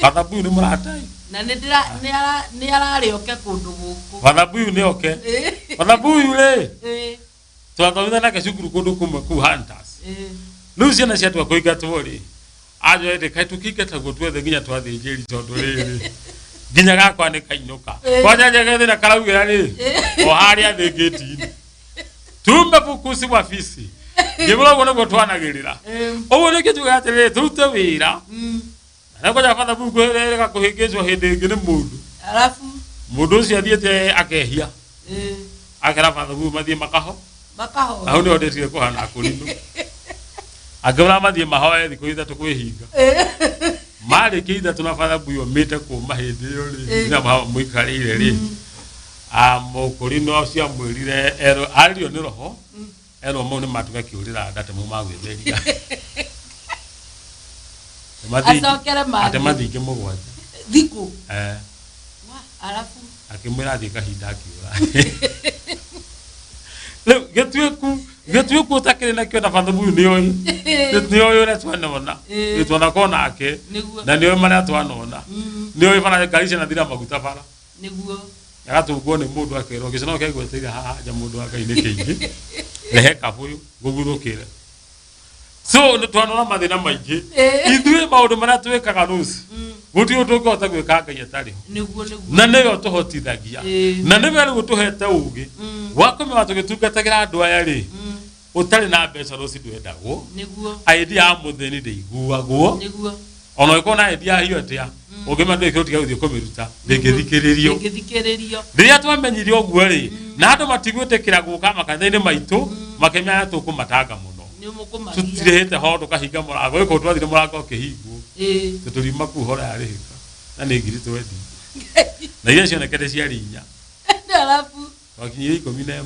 S3: Father Buyu nĩ mũrata ĩ.
S2: Na nĩ ndĩra nĩ ara nĩ ararĩ oke kũndũ gũkũ.
S3: Father Buyu nĩ oke. Father Buyu rĩ, twathomithania nake cukuru kũndũ kũmwe kũu Hunters. Rĩu ciana ciatua kũingatwo rĩ, anjoete kaĩ tũkĩingatagwo tuothe nginya twathĩnjĩri, tondũ rĩrĩ nginya gakwa nĩ kainũka. Kwanja njege thĩna karaugĩra rĩ o harĩa thĩ ngĩti-inĩ tume bukusi wa fisi ngĩmũra ũguo nĩguo twanagĩrĩra. Ũguo nĩkĩo tugaga atĩrĩrĩ, tũrute wĩra na kwanja Father Buyu kwĩrĩga kũhĩngĩcwo hĩndĩ ĩngĩ nĩ mũndũ.
S2: Arabu.
S3: Mũndũ ũcio athiĩte akehia, akera Father Buyu mathiĩ makaho.
S2: Makahoya.
S3: Hau nĩho ndĩtire kũhana akũrinũ akĩmũra mathiĩ mahoe thikũ 3 kwĩhinga. Marĩkia 3 na Father Buyu omĩte kũma hĩndĩ ĩyo rĩ nginya mũikarĩire rĩ, mũkũrinũ ũcio amwĩrire erwo aririo nĩ roho erwo mau nĩ matuga kĩũrĩra nda temo magwĩtheria.
S2: Acokere mangĩ.
S3: Ate mathinge 7.
S2: Thikũ.
S3: Eh.
S2: Wa, arabu.
S3: Akĩmwĩra athiĩ kahinda akiũra. Rĩu gĩtuĩku gĩtuĩku ũtakĩrĩ nakĩo na Father Buyu nĩoĩ nĩoĩ ũrĩa twanona. Twanakorwo nake. Na nĩoĩ marĩa twanona, nĩoĩ bara ngari cianathira maguta bara. Agatũngwo nĩ mũndũ akerwo gĩcono kegweteire haha nja mũndũ wa Ngai nĩ kĩingĩ, rehe kabũyũ ngũguthũkĩre. So nĩ twanona mathĩna maingĩ. Ithuĩ maũndũ marĩa twĩkaga rũci gũtirĩ ũndũ tũngĩhota gwĩka Ngai atarĩ ho.
S2: Nĩguo nĩguo.
S3: Na nĩwe ũtũhotithagia. Na nĩwe rĩu ũtũhete ũgĩ wa kũmenya tũgĩtungatagĩra andũ aya rĩ, ũtarĩ na mbeca rũci ndwendagwo. Idea ya mũthĩni ndĩiguagwo. Ona ũngĩkorwo na idea hiyo atĩa, ũngĩmenya ndũrĩ kĩndũ gũthiĩ kũmĩruta ndĩngĩthikĩrĩrio.
S2: Ndĩngĩthikĩrĩrio.
S3: Rĩrĩa twamenyire ũguo rĩ, na andũ matigwĩtĩkĩra gũka makanitha-inĩ maitũ makĩmenya tũkũmatanga mũno.
S2: Nĩ mũkũmagia.
S3: Tũtirĩhĩte ho tũkahinga mũrango gĩkũ twathire mũrango ũkĩhingwo. Tũtũriuma kuu horo yarĩhĩka na nĩ ngiri twendi na iria cionekete ciarĩ 4.
S2: Arabu.
S3: Twakinyire 11.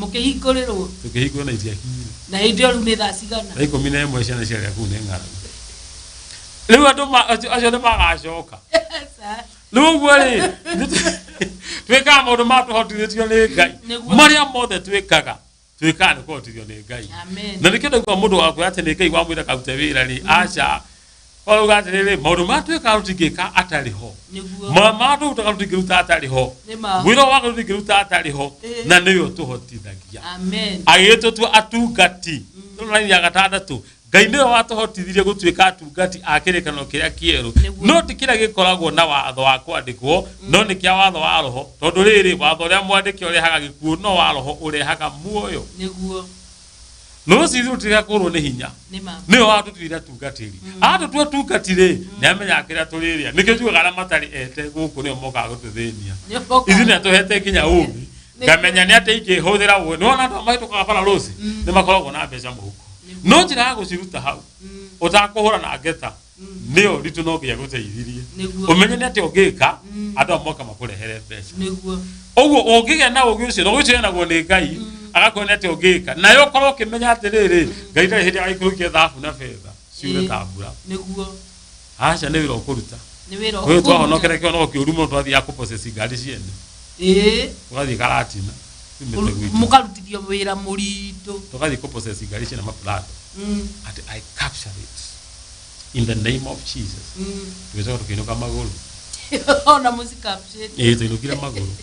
S2: Mũkĩhingũrĩrwo.
S3: Tũkĩhingũrwo na itiakinyire.
S2: Na hĩndĩ ĩyo rĩu nĩ thaa cigana?
S3: Thaa 11 ciana ciarĩa kuu nĩ ng'aragu. Rĩu andũ acio nĩ magacoka. Rĩu ũguo rĩ, twĩkaga maũndũ ma tũhotithĩtio nĩ Ngai. Marĩa mothe twĩkaga twĩkaga nĩ kũhotithio nĩ Ngai.
S2: Amen.
S3: Na nĩkĩo ndauga mũndũ wakwĩra atĩ nĩ Ngai wamwĩra karute wĩra rĩ, aca. Ũrauga atĩrĩrĩ, maũndũ marĩa twĩkaga tũtingĩka atarĩ ho. Maũndũ marĩa tũrutaga tũtingĩruta atarĩ ho. Wĩra wake tũtingĩruta atarĩ ho. Na nĩwe ũtũhotithagia.
S2: Amen.
S3: Agĩgĩtũtua atungati. Raini ya 6, Ngai nĩwe watũhotithirie gũtuĩka atungati a kĩrĩkanĩro kĩrĩa kĩerũ, no ti kĩrĩa gĩkoragwo na watho wa kwandĩkwo, no nĩ kĩa watho wa roho, tondũ rĩrĩ, watho ũrĩa mwandĩke ũrehaga gĩkuũ, no wa roho ũrehaga muoyo. Rũciũ ithuĩ tũtigakũrwo nĩ hinya. Nĩwe watũtuire atungatĩri. Atũtua atungati rĩ, nĩ amenyaga kĩrĩa tũrĩrĩa. Nĩkĩo njugaga arĩa matarĩ ete gũkũ nĩo mokaga gũtũthĩnia. Ithuĩ nĩ atũhete nginya ũũgĩ. Ngamenya nĩ atĩ ingĩhũthĩra ũũ. Nĩ wona andũ aya mahĩtũkaga bara rũciũ, nĩ makoragwo na mbeca mũhuko. No njĩra ya gũciruta hau, ũtakũhũra na ngeta, nĩyo nditũ no nginya gũteithirie. Ũmenye nĩ atĩa ũngĩka, andũ aya moka makũrehere mbeca. Ũguo ũngĩgĩa na ũgĩ ũcio, na ũgĩ ũcio heanagwo nĩ Ngai, agakuonia atĩa ũngĩka. Nawe ũkorwo ũkĩmenya atĩrĩrĩ, Ngai ndarĩ hĩndĩ agaikũrũkia thahabu na betha ciure ta mbura. Aca, nĩ wĩra ũkũruta.
S2: Nĩ wĩra
S3: Ũyũ
S2: ũkũruta.
S3: twahonokere kĩonoko kĩũru mũno twathiaga kũprocess ngari ciene. Ũgathiĩ Karatina. Tumĩte gwitũ.
S2: Mũkarutithio wĩra mũritũ.
S3: Tũgathiĩ kũprocess ngari ciĩna maprado. Atĩ I capture it in the name of Jesus. Tũgĩcoka tũkĩinũka magũrũ.
S2: Ona mũcikapcĩte.
S3: Ĩĩ, tũinũkire magũrũ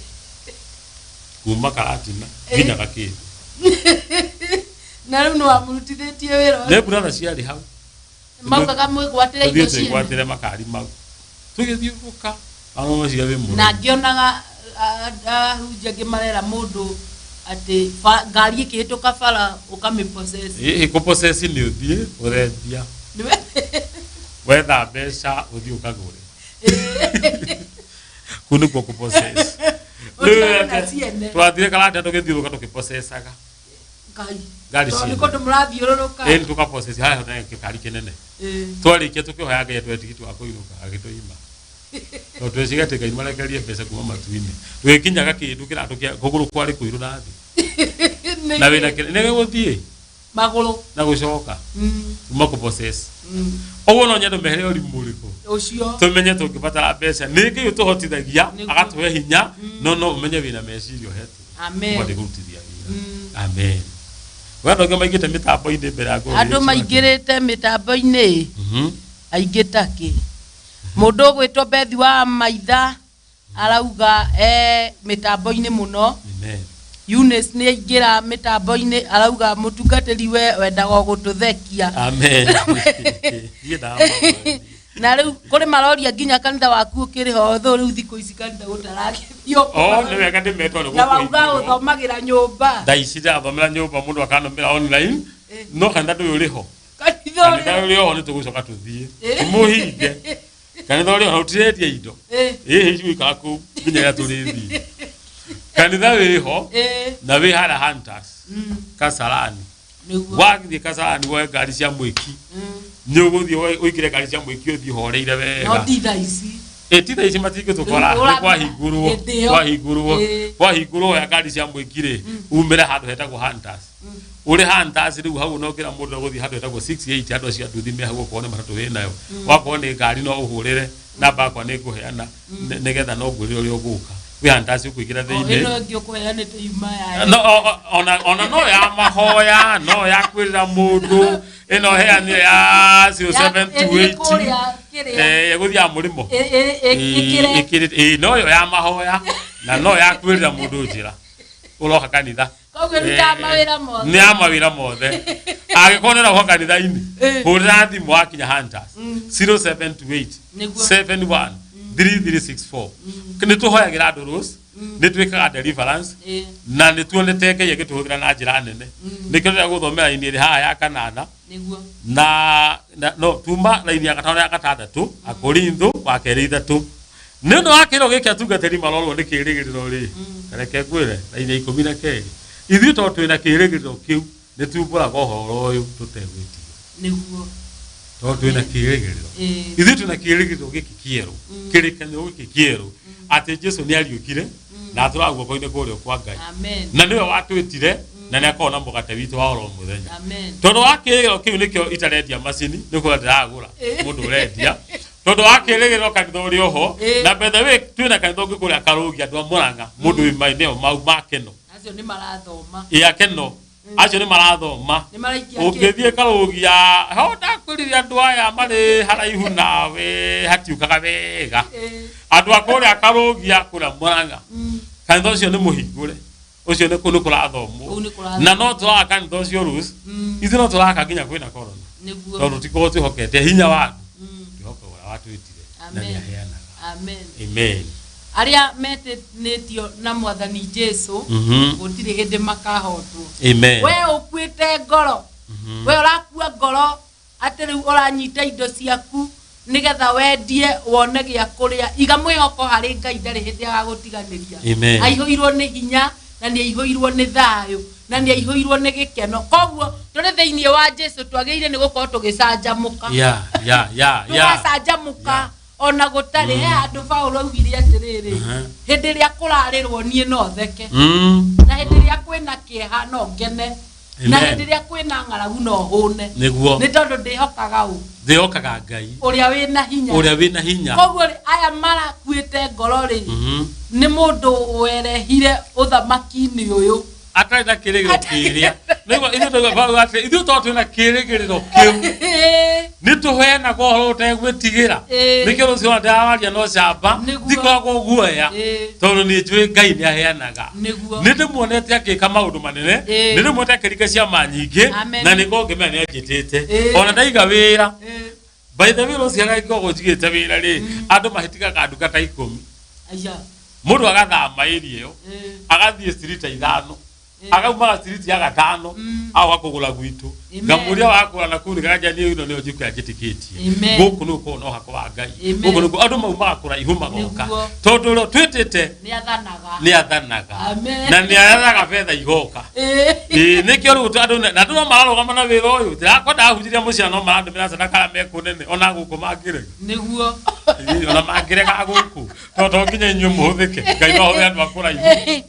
S3: kuma Karatina nginya Gakĩndũ.
S2: Na rĩu nĩ wamũrutithĩtie wĩra ũcio.
S3: Nĩ brother ciarĩ hau.
S2: Maugaga mwĩgwatĩre indo
S3: tũthiĩ
S2: ciene.
S3: Twĩgwatĩre makari mau, tũgĩthiũrũrũka aromeciria wĩ mũrũ.
S2: Na ngĩonaga ahunjia angĩ marera mũndũ atĩ ngari ĩkĩhĩtũka bara ũkamĩpossess.
S3: Ĩĩ, kũpossess nĩ ũthiĩ ũrendia, wetha mbeca ũthiĩ ũkagũre, kũu nĩkuo kũpossess.
S2: Ũtigane na ciene.
S3: Twathire Karatina tũgĩthiũrũrũka tũkĩpossessaga
S2: Ngai.
S3: ngari
S2: Tondũ nĩ
S3: ciene.
S2: kũndũ mũrathiũrũrũka.
S3: Ĩĩ, tũkapossess haha na gĩkari kĩnene. Twarĩkia tũkĩhoya Ngai atũhe tigiti wa kũinũka, agĩtũima, tondũ tweciria atĩ Ngai marekererie mbeca kuma matu-inĩ. Tũgĩkinya Gakĩndũ, kĩratũ kĩa kũgũrũ kwarĩ kũirũ na thĩ na wĩna kĩrĩ nĩ gũthiĩ
S2: magũrũ
S3: na gũcoka kuma kũpossess. Ũguo no nyende mehere ũrimũ ũrĩkũ
S2: ũcio.
S3: Tũmenye tũngĩbatara mbeca nĩ Ngai ũtũhotithagia, agatũhe hinya, no ũmenye wĩna meciria ũhetwo
S2: Amen.
S3: ũgathiĩ kũrutithia wĩra. Amen. We andũ angĩ maingĩte mĩtambo-inĩ mbere ya ngũrũ.
S2: Andũ maingĩrĩte mĩtambo-inĩ aingĩ takĩ mũndũ ũgwĩtwo Bethi wa Maitha arauga e mĩtambo-inĩ mũno.
S3: Amen.
S2: Eunice nĩ aingĩra mĩtambo-inĩ, arauga mũtungatĩri we wendaga o gũtũthekia.
S3: Amen. Niĩ ndamahoya.
S2: Na rĩu kũrĩ maroria nginya kanitha waku ũkĩrĩ ho thũ rĩu thikũ ici kanitha gũtaragĩthiĩ.
S3: O nĩ wega ndĩmetwo nĩ
S2: Na wauga
S3: gũkũhingũrwo.
S2: ũthomagĩra nyũmba.
S3: Thaa ici ndĩrathomera nyũmba, mũndũ akanũmĩra online, no kanitha ndũyũ ũrĩ ho.
S2: Kanitha
S3: Kanitha
S2: ũrĩ
S3: ũrĩ ho, nĩ tũgũcoka tũthiĩ tũmũhinge. Kanitha ũrĩ ho, tũtirendia indo. Ĩhĩ, cigũikara kũu nginya rĩrĩa tũrĩthiĩ. Kanitha wĩ ho na wĩ harĩa Hunters, Kasarani. Wathiĩ Kasarani woe ngari cia mwĩki, nĩ ũgũthiĩ ũingĩre ngari cia mwĩki ũthiĩ horeire
S2: No
S3: wega.
S2: ti thaa ici.
S3: Ĩ, ti thaa ici, matingĩtũkora.
S2: Rĩu
S3: nĩ kwahingũrwo.
S2: Hĩndĩ ĩyo.
S3: Kwahingũrwo. Kwahingũrwo, oya ngari cia mwĩki rĩ, umĩre handũ hetagwo Hunters. Ũrĩ Hunters rĩu hau no kĩra mũndũ agũthiĩ handũ hetagwo 68. Andũ acio a nduthi me hau, okorwo nĩ matatũ wĩnayo, wakorwo nĩ ngari no ũhũrĩre namba yakwa, nĩ ngũheana nĩgetha no ngwĩre ũrĩa ũgũka. Wĩ Hunters ũkũingĩra
S2: O
S3: thĩinĩ.
S2: ĩno ĩngĩ ũkũheanĩte yuma ya
S3: No, ona no ya mahoya, no ya kwĩrĩra mũndũ, ĩno heanire ya
S2: ĩthiĩ
S3: 0728.
S2: Kũrĩa kĩrĩa
S3: Ĩgũthiaga mũrĩmo.
S2: Ĩkĩre.
S3: Ĩkĩrĩte, no yo ya mahoya na no ya kwĩrĩra mũndũ njĩra ũroka kanitha.
S2: Koguo ĩrutaga mawĩra mothe.
S3: Nĩ ya mawĩra mothe. Angĩkorwo nĩ ũroka kanitha-inĩ, hũrĩra thimũ wakinya Hunters 0728 71 3364. Nĩ tũhoyagĩra andũ rose, nĩ twĩkaga deliverance, na nĩ tuonete Ngai agĩtũhũthĩra na njĩra nene. Nĩkĩo ndĩrenda gũthomera raini ĩrĩ haha ya kanana na no tuma raini ya gatano na ya gatandatũ, Akorintho wa kerĩ 3. Nĩ ũndũ wa kĩro gĩkĩ atungatĩri marorwo nĩ kĩrĩgĩrĩro rĩ, reke ngwĩre raini ya 12, ithuĩ tondũ twĩna kĩrĩgĩrĩro kĩu nĩ tumbũraga ũhoro ũyũ tũtegwĩtigĩra. Tondũ twĩna kĩrĩgĩrĩro, ithuĩ twĩna kĩrĩgĩrĩro gĩkĩ kĩerũ, kĩrĩkanĩro gĩkĩ kĩerũ, atĩ Jesu nĩ ariũkire na atũraga guoko-inĩ kũrĩa kwa Ngai.
S2: Amen.
S3: Na nĩwe watwĩtire na nĩ akoragwo na mũgate witũ wa oro mũthenya.
S2: Amen.
S3: Tondũ wa kĩrĩgĩrĩro kĩu nĩkĩo itarendia macini, nĩ kuga ndĩragũra mũndũ ũrendia, tondũ wa kĩrĩgĩrĩro kanitha ũrĩ oho. Na by the way, twĩna kanitha ũngĩ kũrĩa Karũgi, andũ a Mũrang'a, mũndũ wĩ maeneo mau makeno.
S2: Acio nĩ marathoma.
S3: Ĩ, akeno acio nĩ marathoma.
S2: Nĩ maraikia.
S3: Ũngĩthiĩ Karũgia ho, ndakwĩrire andũ aya marĩ haraihu nawe hatiũkaga wega. Andũ a kũrĩa Karũgia, kũrĩa Mũrang'a, kanitha ũcio nĩ mũhingũre, ũcio nĩ kũ nĩ kũrathomwo.
S2: Kũu nĩ kũrathomwo.
S3: Na no tũraka kanitha ũcio rus ithuĩ no tũraka nginya kwĩna corona, tondũ tikorwo twĩhokete hinya wa andũ, twĩhoka ũrĩa watwĩtire na
S2: Amen.
S3: nĩ aheanaga.
S2: Amen.
S3: Amen.
S2: Arĩa metĩnĩtio na Mwathani Jesu gũtirĩ hĩndĩ makahotwo.
S3: Amen.
S2: We ũkuĩte ngoro, we ũrakua ngoro atĩ rĩu ũranyita indo ciaku nĩgetha wendie wone gĩa kũrĩa, iga mwĩhoko harĩ Ngai, ndarĩ hĩndĩ agagũtiganĩria.
S3: Amen.
S2: Aihũirwo nĩ hinya na nĩ aihũirwo nĩ thayũ na nĩ aihũirwo nĩ gĩkeno, koguo tũrĩ thĩinĩ wa Jesu twagĩrĩire nĩ gũkorwo tũgĩcanjamũka. Tũgacanjamũka ona gũtarĩ. He handũ Paũlũ augire atĩrĩrĩ, hĩndĩ ĩrĩa kũrarĩrwo niĩ no theke, na hĩndĩ ĩrĩa kwĩna kĩeha no ngene. Na
S3: Amen.
S2: hĩndĩ ĩrĩa kwĩna ng'aragu no hũne.
S3: Nĩguo.
S2: Nĩ tondũ ndĩhokaga ũ?
S3: Ndĩhokaga Ngai.
S2: Ũrĩa wĩna hinya.
S3: Ũrĩa wĩna hinya.
S2: Koguo rĩ, aya marakuĩte ngoro rĩ, nĩ mũndũ werehire ũthamaki-inĩ ũyũ.
S3: Atarĩ na kĩrĩgĩrĩro kĩrĩa. Nĩguo ithuĩ tũigua Paulo atĩ ithuĩ tondũ twĩna kĩrĩgĩrĩro kĩu nĩ tũheanaga ũhoro ũtegwĩtigĩra. Nĩkĩo rũciũ ona ndĩrawaria no camba ndikoragwo guoya tondũ nĩ njũĩ Ngai nĩ aheanaga. Nĩ ndĩmuonete akĩka maũndũ manene, nĩ ndĩmuonete akĩringa ciama nyingĩ, na nĩ ngoragwo ngĩmenya nĩ anjĩtĩte. Ona ndaiga wĩra, by the way rũciũ harĩa ngoragwo njigĩte wĩra rĩ, andũ mahĩtigaga nduka ta 10. Mũndũ agathama area ĩyo, agathiĩ street 5, akaumaga street ya 5, agoka kũgũra gwitũ. Ngamũria wakũra na kũu nĩkanja niĩ ĩno nĩyo njĩko yanjĩtĩkĩtie. Gũkũ nĩ gũkoragwo na ũhako wa Ngai. Gũkũ nĩkuo andũ maumaga kũraihu magoka. Tondũ ũrĩa twĩtĩte nĩ athanaga. Na nĩ athanaga betha igoka. Nĩkĩo rĩu andũ na andũ no mararũgama na wĩra ũyũ. Ndĩrakwenda ahunjĩria mũciĩ no marandũmĩra sadaka arĩa me kũnene ona gũkũ mangĩrega. Ona mangĩrega gũkũ. Tondũ to nginya inyuĩ mũhũthĩke. Ngai no ahũthĩre andũ a kũraihu.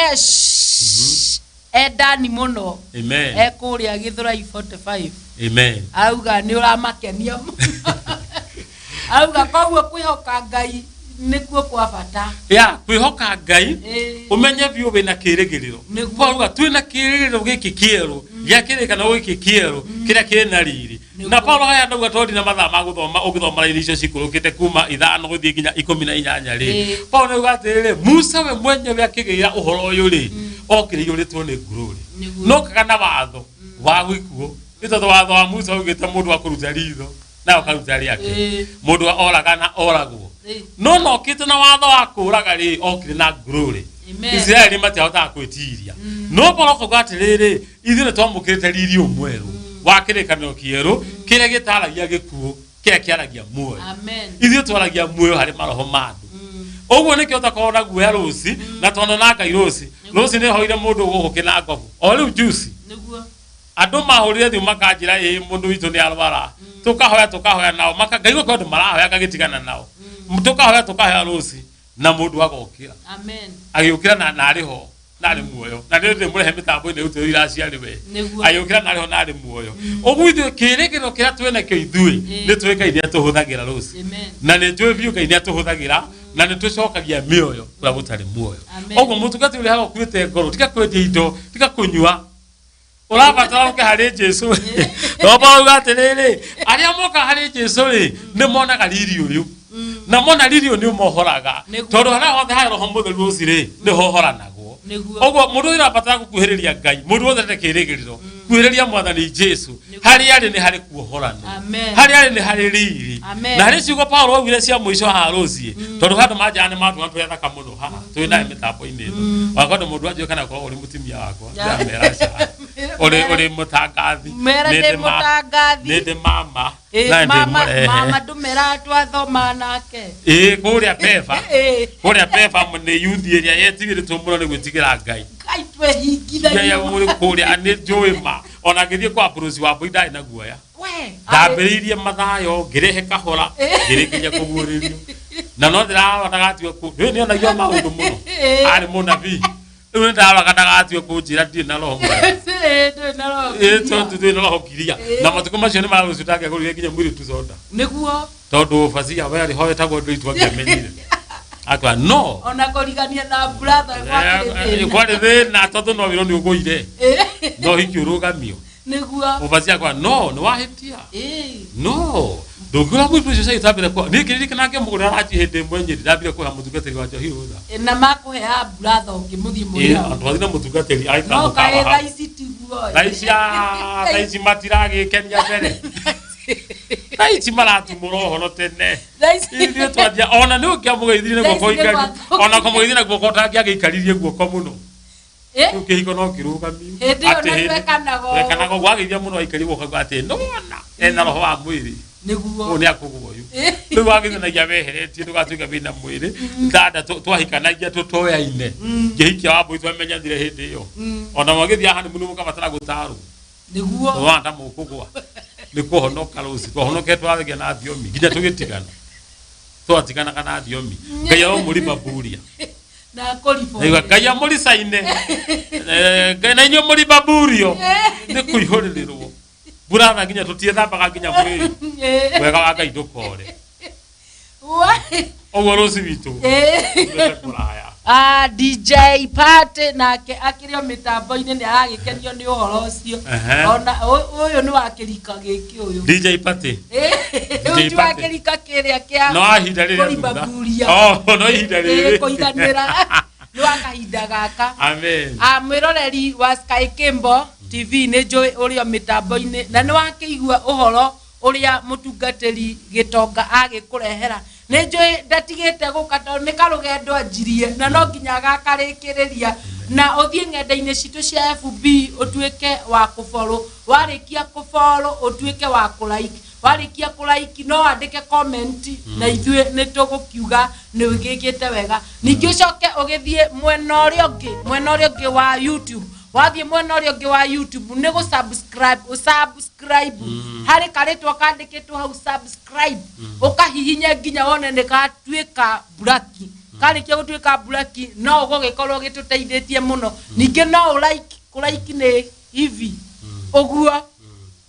S2: Aizongesh endani mũno.
S3: Amen.
S2: Ekũrĩa Gĩthũrai 45.
S3: Amen.
S2: Auga nĩ ũramakenia mũno. Auga koguo kwĩhoka Ngai nĩkuo kwa bata.
S3: Ya, kwĩhoka Ngai, ũmenye biũ wĩna kĩrĩgĩrĩro.
S2: Nĩguo.
S3: Paul auga twĩna kĩrĩgĩrĩro gĩkĩ kĩerũ, gĩa kĩrĩkanĩro gĩkĩ kĩerũ, kĩrĩa kĩna riri. Na Paul haya ndauga tondũ ndina mathaa ma gũthoma, ũngĩthoma raini icio cikũrũkĩte kuma 5 gũthiĩ nginya 18 rĩ. Paul nĩauga atĩrĩrĩ, Musa we mwenyewe akĩgĩra ũhoro ũyũ rĩ, okire aiyũrĩtwo nĩ glory. No kaga na watho wa gĩkuũ. Nĩ tondũ watho wa Musa augĩte mũndũ akũruta ritho na ũkaruta rĩake. Mũndũ oraga na oragwo. No nokĩte na watho wa kũraga rĩ, okire na glory. Isiraeli matiahotaga gwĩtiria. No Paul akauga atĩrĩrĩ, ithuĩ nĩ twamũkĩrĩte riri ũyũ mwerũ wa kĩrĩkanĩro kĩerũ kĩrĩa gĩtaragia gĩkuũ, kĩrĩa kĩaragia muoyo. Ithuĩ twaragia muoyo harĩ maroho ma andũ. Ũguo nĩkĩo ũtakorwo na guoya rũci, na tondũ na Ngai rũci. Rũci nĩ hoire mũndũ gũkũ kĩnangobu. O rĩu juice. Andũ mahũrire thimũ makanjĩra ĩ mũndũ witũ nĩ arwara. Tũkahoya, tũkahoya nao. Maka, Ngai gũkorwo andũ marahoya ngagĩtigana nao. Tũkahoya, tũkahoya rũci na mũndũ agokĩra. Agĩũkĩra na arĩ ho, na arĩ muoyo. Na nĩ ndĩmũrehe mĩtambo-inĩ rĩu tũrĩ iraciarĩ we. Agĩũkĩra na arĩ ho na arĩ muoyo. Ũguo ithuĩ kĩĩrĩgĩrĩro kĩrĩa twĩ nakĩo ithuĩ, nĩ tũĩ Ngai nĩ atũhũthagĩra rũci. Na nĩ njũĩ biũ Ngai nĩ atũhũthagĩra, na nĩ tũcokagia mĩoyo kũrĩa gũtarĩ muoyo. Ũguo mũtungati ũrĩa haha ũkuĩte ngoro, tiga kwendia indo, tiga kũnyua. Ũrabatara ũke harĩ Jesũ. No Paul auga atĩrĩrĩ, arĩa moka harĩ Jesũ rĩ, nĩ monaga riri ũyũ. Na mona riri ũyũ nĩ ũmohoraga. Tondũ harĩa hothe harĩ Roho Mũtheru rũci rĩ, nĩ hohoranagwo. Ũguo mũndũ ũyũ ũrabatara gũkuhĩrĩria Ngai, mũndũ wothe ndende kĩĩrĩgĩrĩro, kuhĩrĩria Mwathani Jesũ. Harĩa arĩ nĩ harĩ kuohoranwo. Harĩa arĩ nĩ harĩ riri. Na harĩ ciugo Paul augire cia mũico haha rũciĩ, tondũ handũ manjaa nĩ matũma twĩ athaka mũno haha, twĩ naye mĩtambo-inĩ ĩno. Wakwa ndũ mũndũ anjũĩ kana ũkoragwo ũrĩ mũtumia wakwa. Ndĩramera aca. Ũrĩ mũtangathi.
S2: Mera
S3: Nĩ
S2: ndĩ
S3: ndĩ ma-
S2: mũtangathi.
S3: Nĩ ndĩ mama. Na ndĩ mũrehe.
S2: Mama ndũmera twathoma nake.
S3: Kũrĩa Beba. Kũrĩa Beba nĩ youth ĩrĩa yetigĩrĩtwo mũno nĩ gwĩtigĩra Ngai.
S2: Ngai twehingithagia.
S3: Ya, ya, mũrĩ kũrĩa, nĩ njũĩ ma. Ona ngĩthiĩ kwa Bruce wa Mbui ndarĩ na guoya. Ndambĩrĩirie mathayo, ngĩrehe kahora, ngĩrĩkĩria kũguũrĩrio. Na no ndĩrarora ndagatige kũ-, ndũĩ nĩonagio maũndũ mũno. Arĩ mũnabii. Rĩu nĩ ndĩraroraga ndagatue kũnjĩra ndirĩ na roho mwega.
S2: Ndũrĩ na roho kiria.
S3: Tondũ ndũrĩ na roho kiria. Na matukũ macio nĩ marũcio ndangĩagũrire nginya mũirĩtu soda. Tondũ bacia we arĩ ho etagwo ndũi twangĩamenyire. Akwa no.
S2: Ona kũrigania na brother gwakĩrĩ thĩna.
S3: Kwarĩ thĩna tondũ no wĩrwo nĩ ũgũire. No hiki ũrũgamio. Ũbacia akwa no nĩ wahĩtia. No. Ndũngĩũra mũirĩtu ũcio cai ũtambire kwa. Niĩ ngĩririkana ngĩmũgũrĩra ranji hĩndĩ ĩmwe Nyĩrĩ ndambire kũhe mũtungatĩri wa njohi rũtha.
S2: Na makũheaga brother ũngĩ mũthiĩ mũrĩ hau.
S3: Twathiĩ na mũtungatĩri agĩikara
S2: No
S3: mũkawa
S2: kaĩ
S3: hau.
S2: thaa ici tiguo.
S3: Thaa ici, thaa ici matiragĩkenia mbere. Thaa ici maratumũra ũhoro tene.
S2: Thaa ici.
S3: Ithuĩ twathia, ona nĩ ũngĩamũgeithirie na
S2: Thaa ici
S3: guoko
S2: nĩ
S3: ikari.
S2: gwatũkire.
S3: Ona kũmũgeithia na guoko ũtangĩagĩikaririe guoko mũno. Rĩu kĩhiko no kĩrũgamio.
S2: Hĩndĩ ĩyo
S3: Atĩ
S2: na
S3: hĩndĩ-
S2: twekanaga ũũ.
S3: Twekanaga ũguo, wageithia mũno aikaria guoko akauga atĩ nĩwona ena roho wa mwĩrĩ. Ũyũ nĩ akũgũa ũyũ. Rĩu wageithanagia weheretie ndũgatuĩke wĩna mwĩrĩ. Thanda twahikanagia tũtoyaine. Ngĩhikia Wambũi twamenyanire hĩndĩ ĩyo. Ona mwagĩthiĩ honeymoon mũkabatara gũtarwo. Wona ta mũkũgũa. Nĩ kũhonoka rũciũ. Twahonokete twaragia na thiomi nginya tũgĩtigana. Twatiganaga na thiomi. Ngai aromũrima mburia.
S2: Na kũribũ.
S3: Naiga Ngai amũricaine. Ngai na inyuĩ mũri baburio nĩ kũihũrĩrĩrwo mbura nginya tũtiethambaga nginya mwĩrĩ. Wega wa Ngai ndũkore. Ũguo rũci witũ kũraya.
S2: DJ Party nake akĩrĩ o mĩtambo-inĩ nĩ aragĩkenio nĩ ũhoro ũcio. Ona ũyũ nĩ wa kĩrika gĩkĩ ũyũ.
S3: DJ Party.
S2: Ũyũ ti wa kĩrika kĩrĩa kĩa
S3: no ihinda rĩrĩa thutha. Oh, no ihinda rĩrĩ.
S2: Kũiganĩra. Nĩ wa kahinda gaka.
S3: Amen.
S2: Mwĩroreri wa Sky Cable TV nĩ njũĩ ũrĩ o mĩtambo-inĩ na nĩ wakĩigua ũhoro ũrĩa mũtungatĩri Gĩtonga agĩkũrehera. Nĩ njũĩ ndatigĩte gũka tondũ nĩ karũgendo anjirie na no nginya agakarĩkĩrĩria. Na ũthiĩ ng'enda-inĩ citũ cia FB ũtuĩke wa kũfollow, warĩkia kũfollow ũtuĩke wa kũlike, warĩkia kũlike no wandĩke comment na ithuĩ nĩ tũgũkiuga nĩ ũgĩkĩte wega. Ningĩ ũcoke ũgĩthiĩ mwena ũrĩa ũngĩ wa YouTube. Wathiĩ mwena ũrĩa ũngĩ wa YouTube nĩ gũ subscribe, ũsubscribe harĩ karĩtwa kandĩkĩtwo hau subscribe, ũkahihinya nginya wone nĩ gatuĩka blaki. Karĩkia gũtuĩka blaki no ũgũgĩkorwo gĩtũteithĩtie mũno. Ningĩ no ũlike, kũlike nĩ hivi ũguo,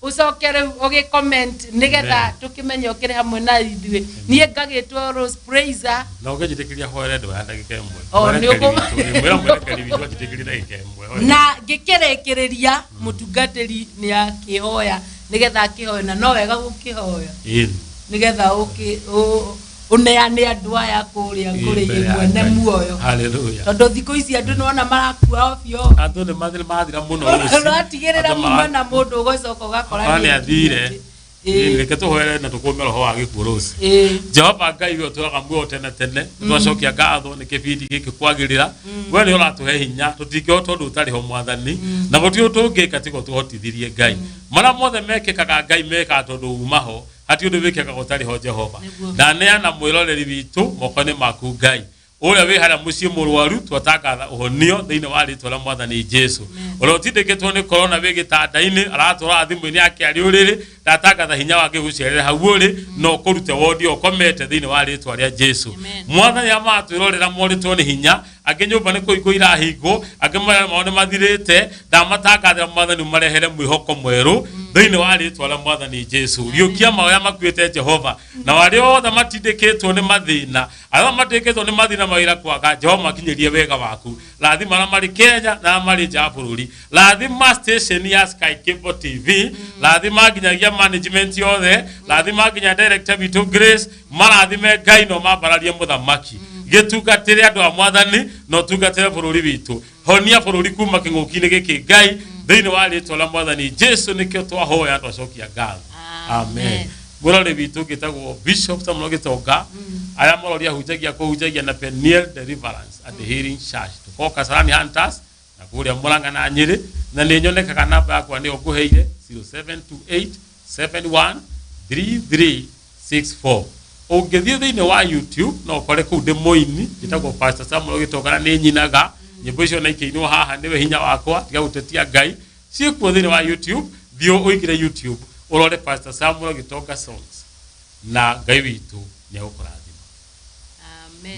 S2: ũcoke rĩu ũgĩ comment nĩgetha tũkĩmenye ũkĩrĩ hamwe na ithuĩ. Niĩ ngagĩtwo Rose Praiser.
S3: Na ũngĩnjĩtĩkĩria hoere ndũ ya ndagĩka ĩmwe. Mwĩra mwerekeri witũ anjĩtĩkĩrie ndagĩka ĩmwe.
S2: Na ngĩkĩrĩkĩrĩria mũtungatĩri nĩ akĩhoya nĩgetha akĩhoya, na no wega gũkĩhoya nĩgetha ũneane andũ aya kũrĩa kũrĩ mwene muoyo.
S3: Hallelujah.
S2: Tondũ thikũ ici andũ nĩwona marakua obio.
S3: Andũ nĩ mathira mũno rũci.
S2: Ũratigĩrĩra muma na mũndũ ũgũcoka ũgakora
S3: nĩ athire. Reke tũhoere na tũkũme roho wa gĩkuũ rũci. Jehova Ngai we ũtũraga muoyo tene tene, twacokia ngatho nĩ kĩbindi gĩkĩ kwagĩrĩra. We nĩ ũratũhe hinya, tũtingĩhota ũndũ ũtarĩ ho Mwathani, na gũtirĩ ũndũ tũngĩka tiga ũtũhotithirie Ngai. Marĩa mothe mekĩkaga Ngai mekaga tondũ uma ho, hatirĩ ũndũ wĩkĩkaga ũtarĩ ho Jehova. Ndaneana mwĩroreri witũ moko-inĩ maku Ngai. Ũrĩa wĩ harĩa mũciĩ mũrwaru twatangatha ũhonio thĩinĩ wa rĩtwa rĩa Mwathani Jesu. Ũrĩa ũtindĩkĩtwo nĩ korona wĩ gĩtanda-inĩ aratũra thimũ-inĩ yake arĩ ũrĩrĩ, ndatangatha hinya wake gũcerera hau ũrĩ na ũkũrute wondi ũkomete thĩinĩ wa rĩtwa rĩa Jesu. Mwathani amatwĩrorera morĩtwo nĩ hinya, angĩ nyũmba nĩ kũhingwo irahingwo, angĩ mawĩra mao nĩ mathirĩte, ndamatangathĩra Mwathani marehere mwĩhoko mwerũ thĩinĩ wa rĩtwa rĩa Mwathani Jesu. Riũkia maoya makuĩte Jehova, na arĩa othe matindĩkĩtwo nĩ mathĩna, arĩa matindĩkĩtwo nĩ mathĩna mawĩra kwaga, Jehova makinyĩrie wega waku. Rathima arĩa marĩ Kenya na arĩa marĩ nja ya bũrũri. Rathima station ya Sky Cable TV, rathima nginyagia management yothe, rathima nginya director witũ Grace, marathime Ngai no mambararie mũthamaki. Gĩtungatĩre andũ a Mwathani na ũtungatĩre bũrũri witũ. Honia bũrũri kuma kĩng'ũki-inĩ gĩkĩ Ngai thĩinĩ wa rĩtwa rĩa Mwathani Jesu nĩkĩo twahoya twacokia ngatho. Amen. Mũrori witũ ngĩtagwo Bishop Samuel Gĩtonga, arĩa mũrori ahunjagia kũhunjagia na Peniel Deliverance and Healing Church. Tũkorwo Kasarani Hunters na kũrĩa Murang'a na Nyĩrĩ, na nĩ nyonekaga namba yakwa nĩyo ngũheire 0728 713364. Ũngĩthiĩ thĩinĩ wa YouTube no ũkore kũu ndĩ mũini njĩtagwo Pastor Samuel Gĩtonga na nĩ nyinaga nyĩmbo icio na ikĩinwo haha nĩwe hinya wakwa tiga gũtetia Ngai ciĩkuo thĩinĩ wa YouTube. Thiĩ ũingĩre YouTube ũrore Pastor Samuel Gĩtonga songs na Ngai witũ nĩ egũkũrathima.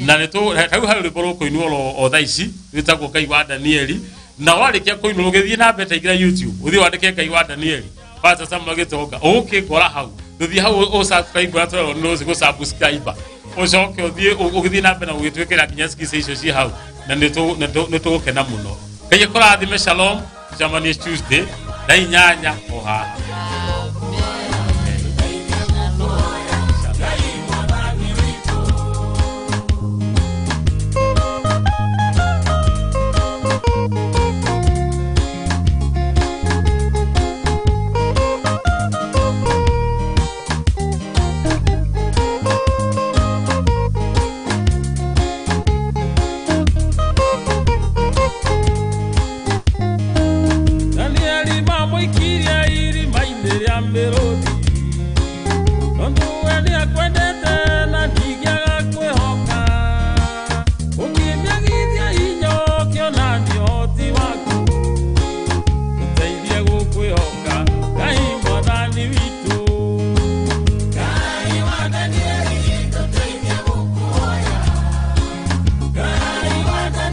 S3: Na nĩ rĩu harĩ rwĩmbo rũkũinwo o thaa ici rwĩtagwo Ngai wa Danieli, na warĩkia kũinwo ũgĩthiĩ na mbere ta ingĩra YouTube ũthiĩ wandĩke Ngai wa Danieli Pastor Samuel Gĩtonga ũgũkĩngora hau, ndũthiĩ hau ũsubscribe ũrĩa tũrerwo nĩ ũci gũsubscribe, ũcoke ũthiĩ ũgĩthiĩ na mbere na gũgĩtwĩkĩra nginya skills icio ciĩ hau, na nĩ tũgũkena mũno. Ngai akũrathime. Shalom. Tucemanie Tuesday thaa 8 o haha. Danieli mamũikirie irima-inĩ rĩa mĩrũthi, tondũ we nĩakwendete na ndingĩaga kwĩhoka. Ũkĩmĩagithia hinya ũkĩonania ũhoti waku, ũteithie gũkwĩhoka Ngai Mwathani witũ. Ngai wa Danieli, tũteithie gũkũhoya. Ngai wa Danieli.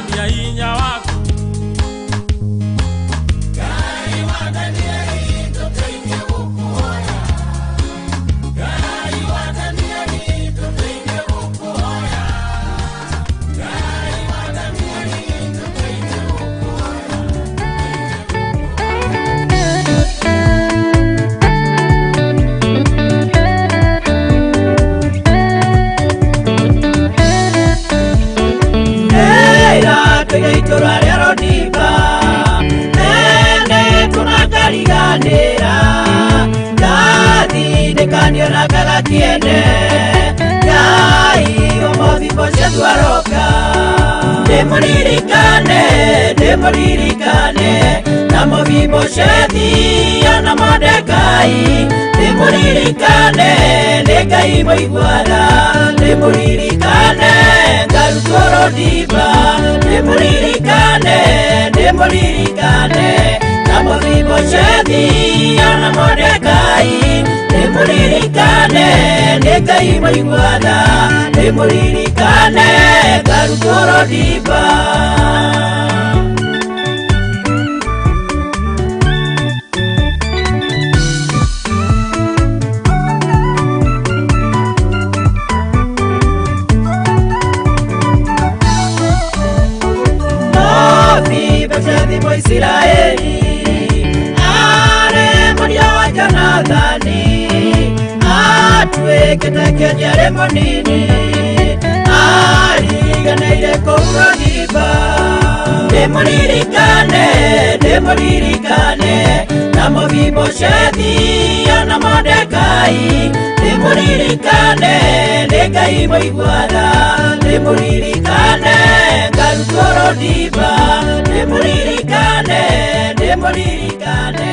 S3: Kuonania hinya waku.
S4: Itũra rĩa Rodiba nene tũnakariganĩra ndathindĩkanio na ngaga kĩene Ngai ũmũthibocethu aroka ndĩmũririkane ndĩmũririkane na mũbibocethi ona Mordekai ndĩmũririkane nĩ Ngai mũiguana ndĩmũririkane ngarutwo Rodiba ndĩmũririkane ndĩmũririkane na mũbibocethi ona Mordekai ndĩmũririkane nĩ Ngai mũiguana ndĩmũririkane ngarutwo Rodiba. Mefiboshethi Mũisiraeli arĩ mũriũ wa Jonathani atuĩkĩte kĩonje arĩ mũnini ariganĩire kũu Rodiba ndĩmũririkane ndĩmũririkane na mũbiboshethi ona Mordekai ndĩmũririkane nĩ Ngai mũiguana ndĩmũririkane ngarutwo Rodiba ndĩmũririkane ndĩmũririkane.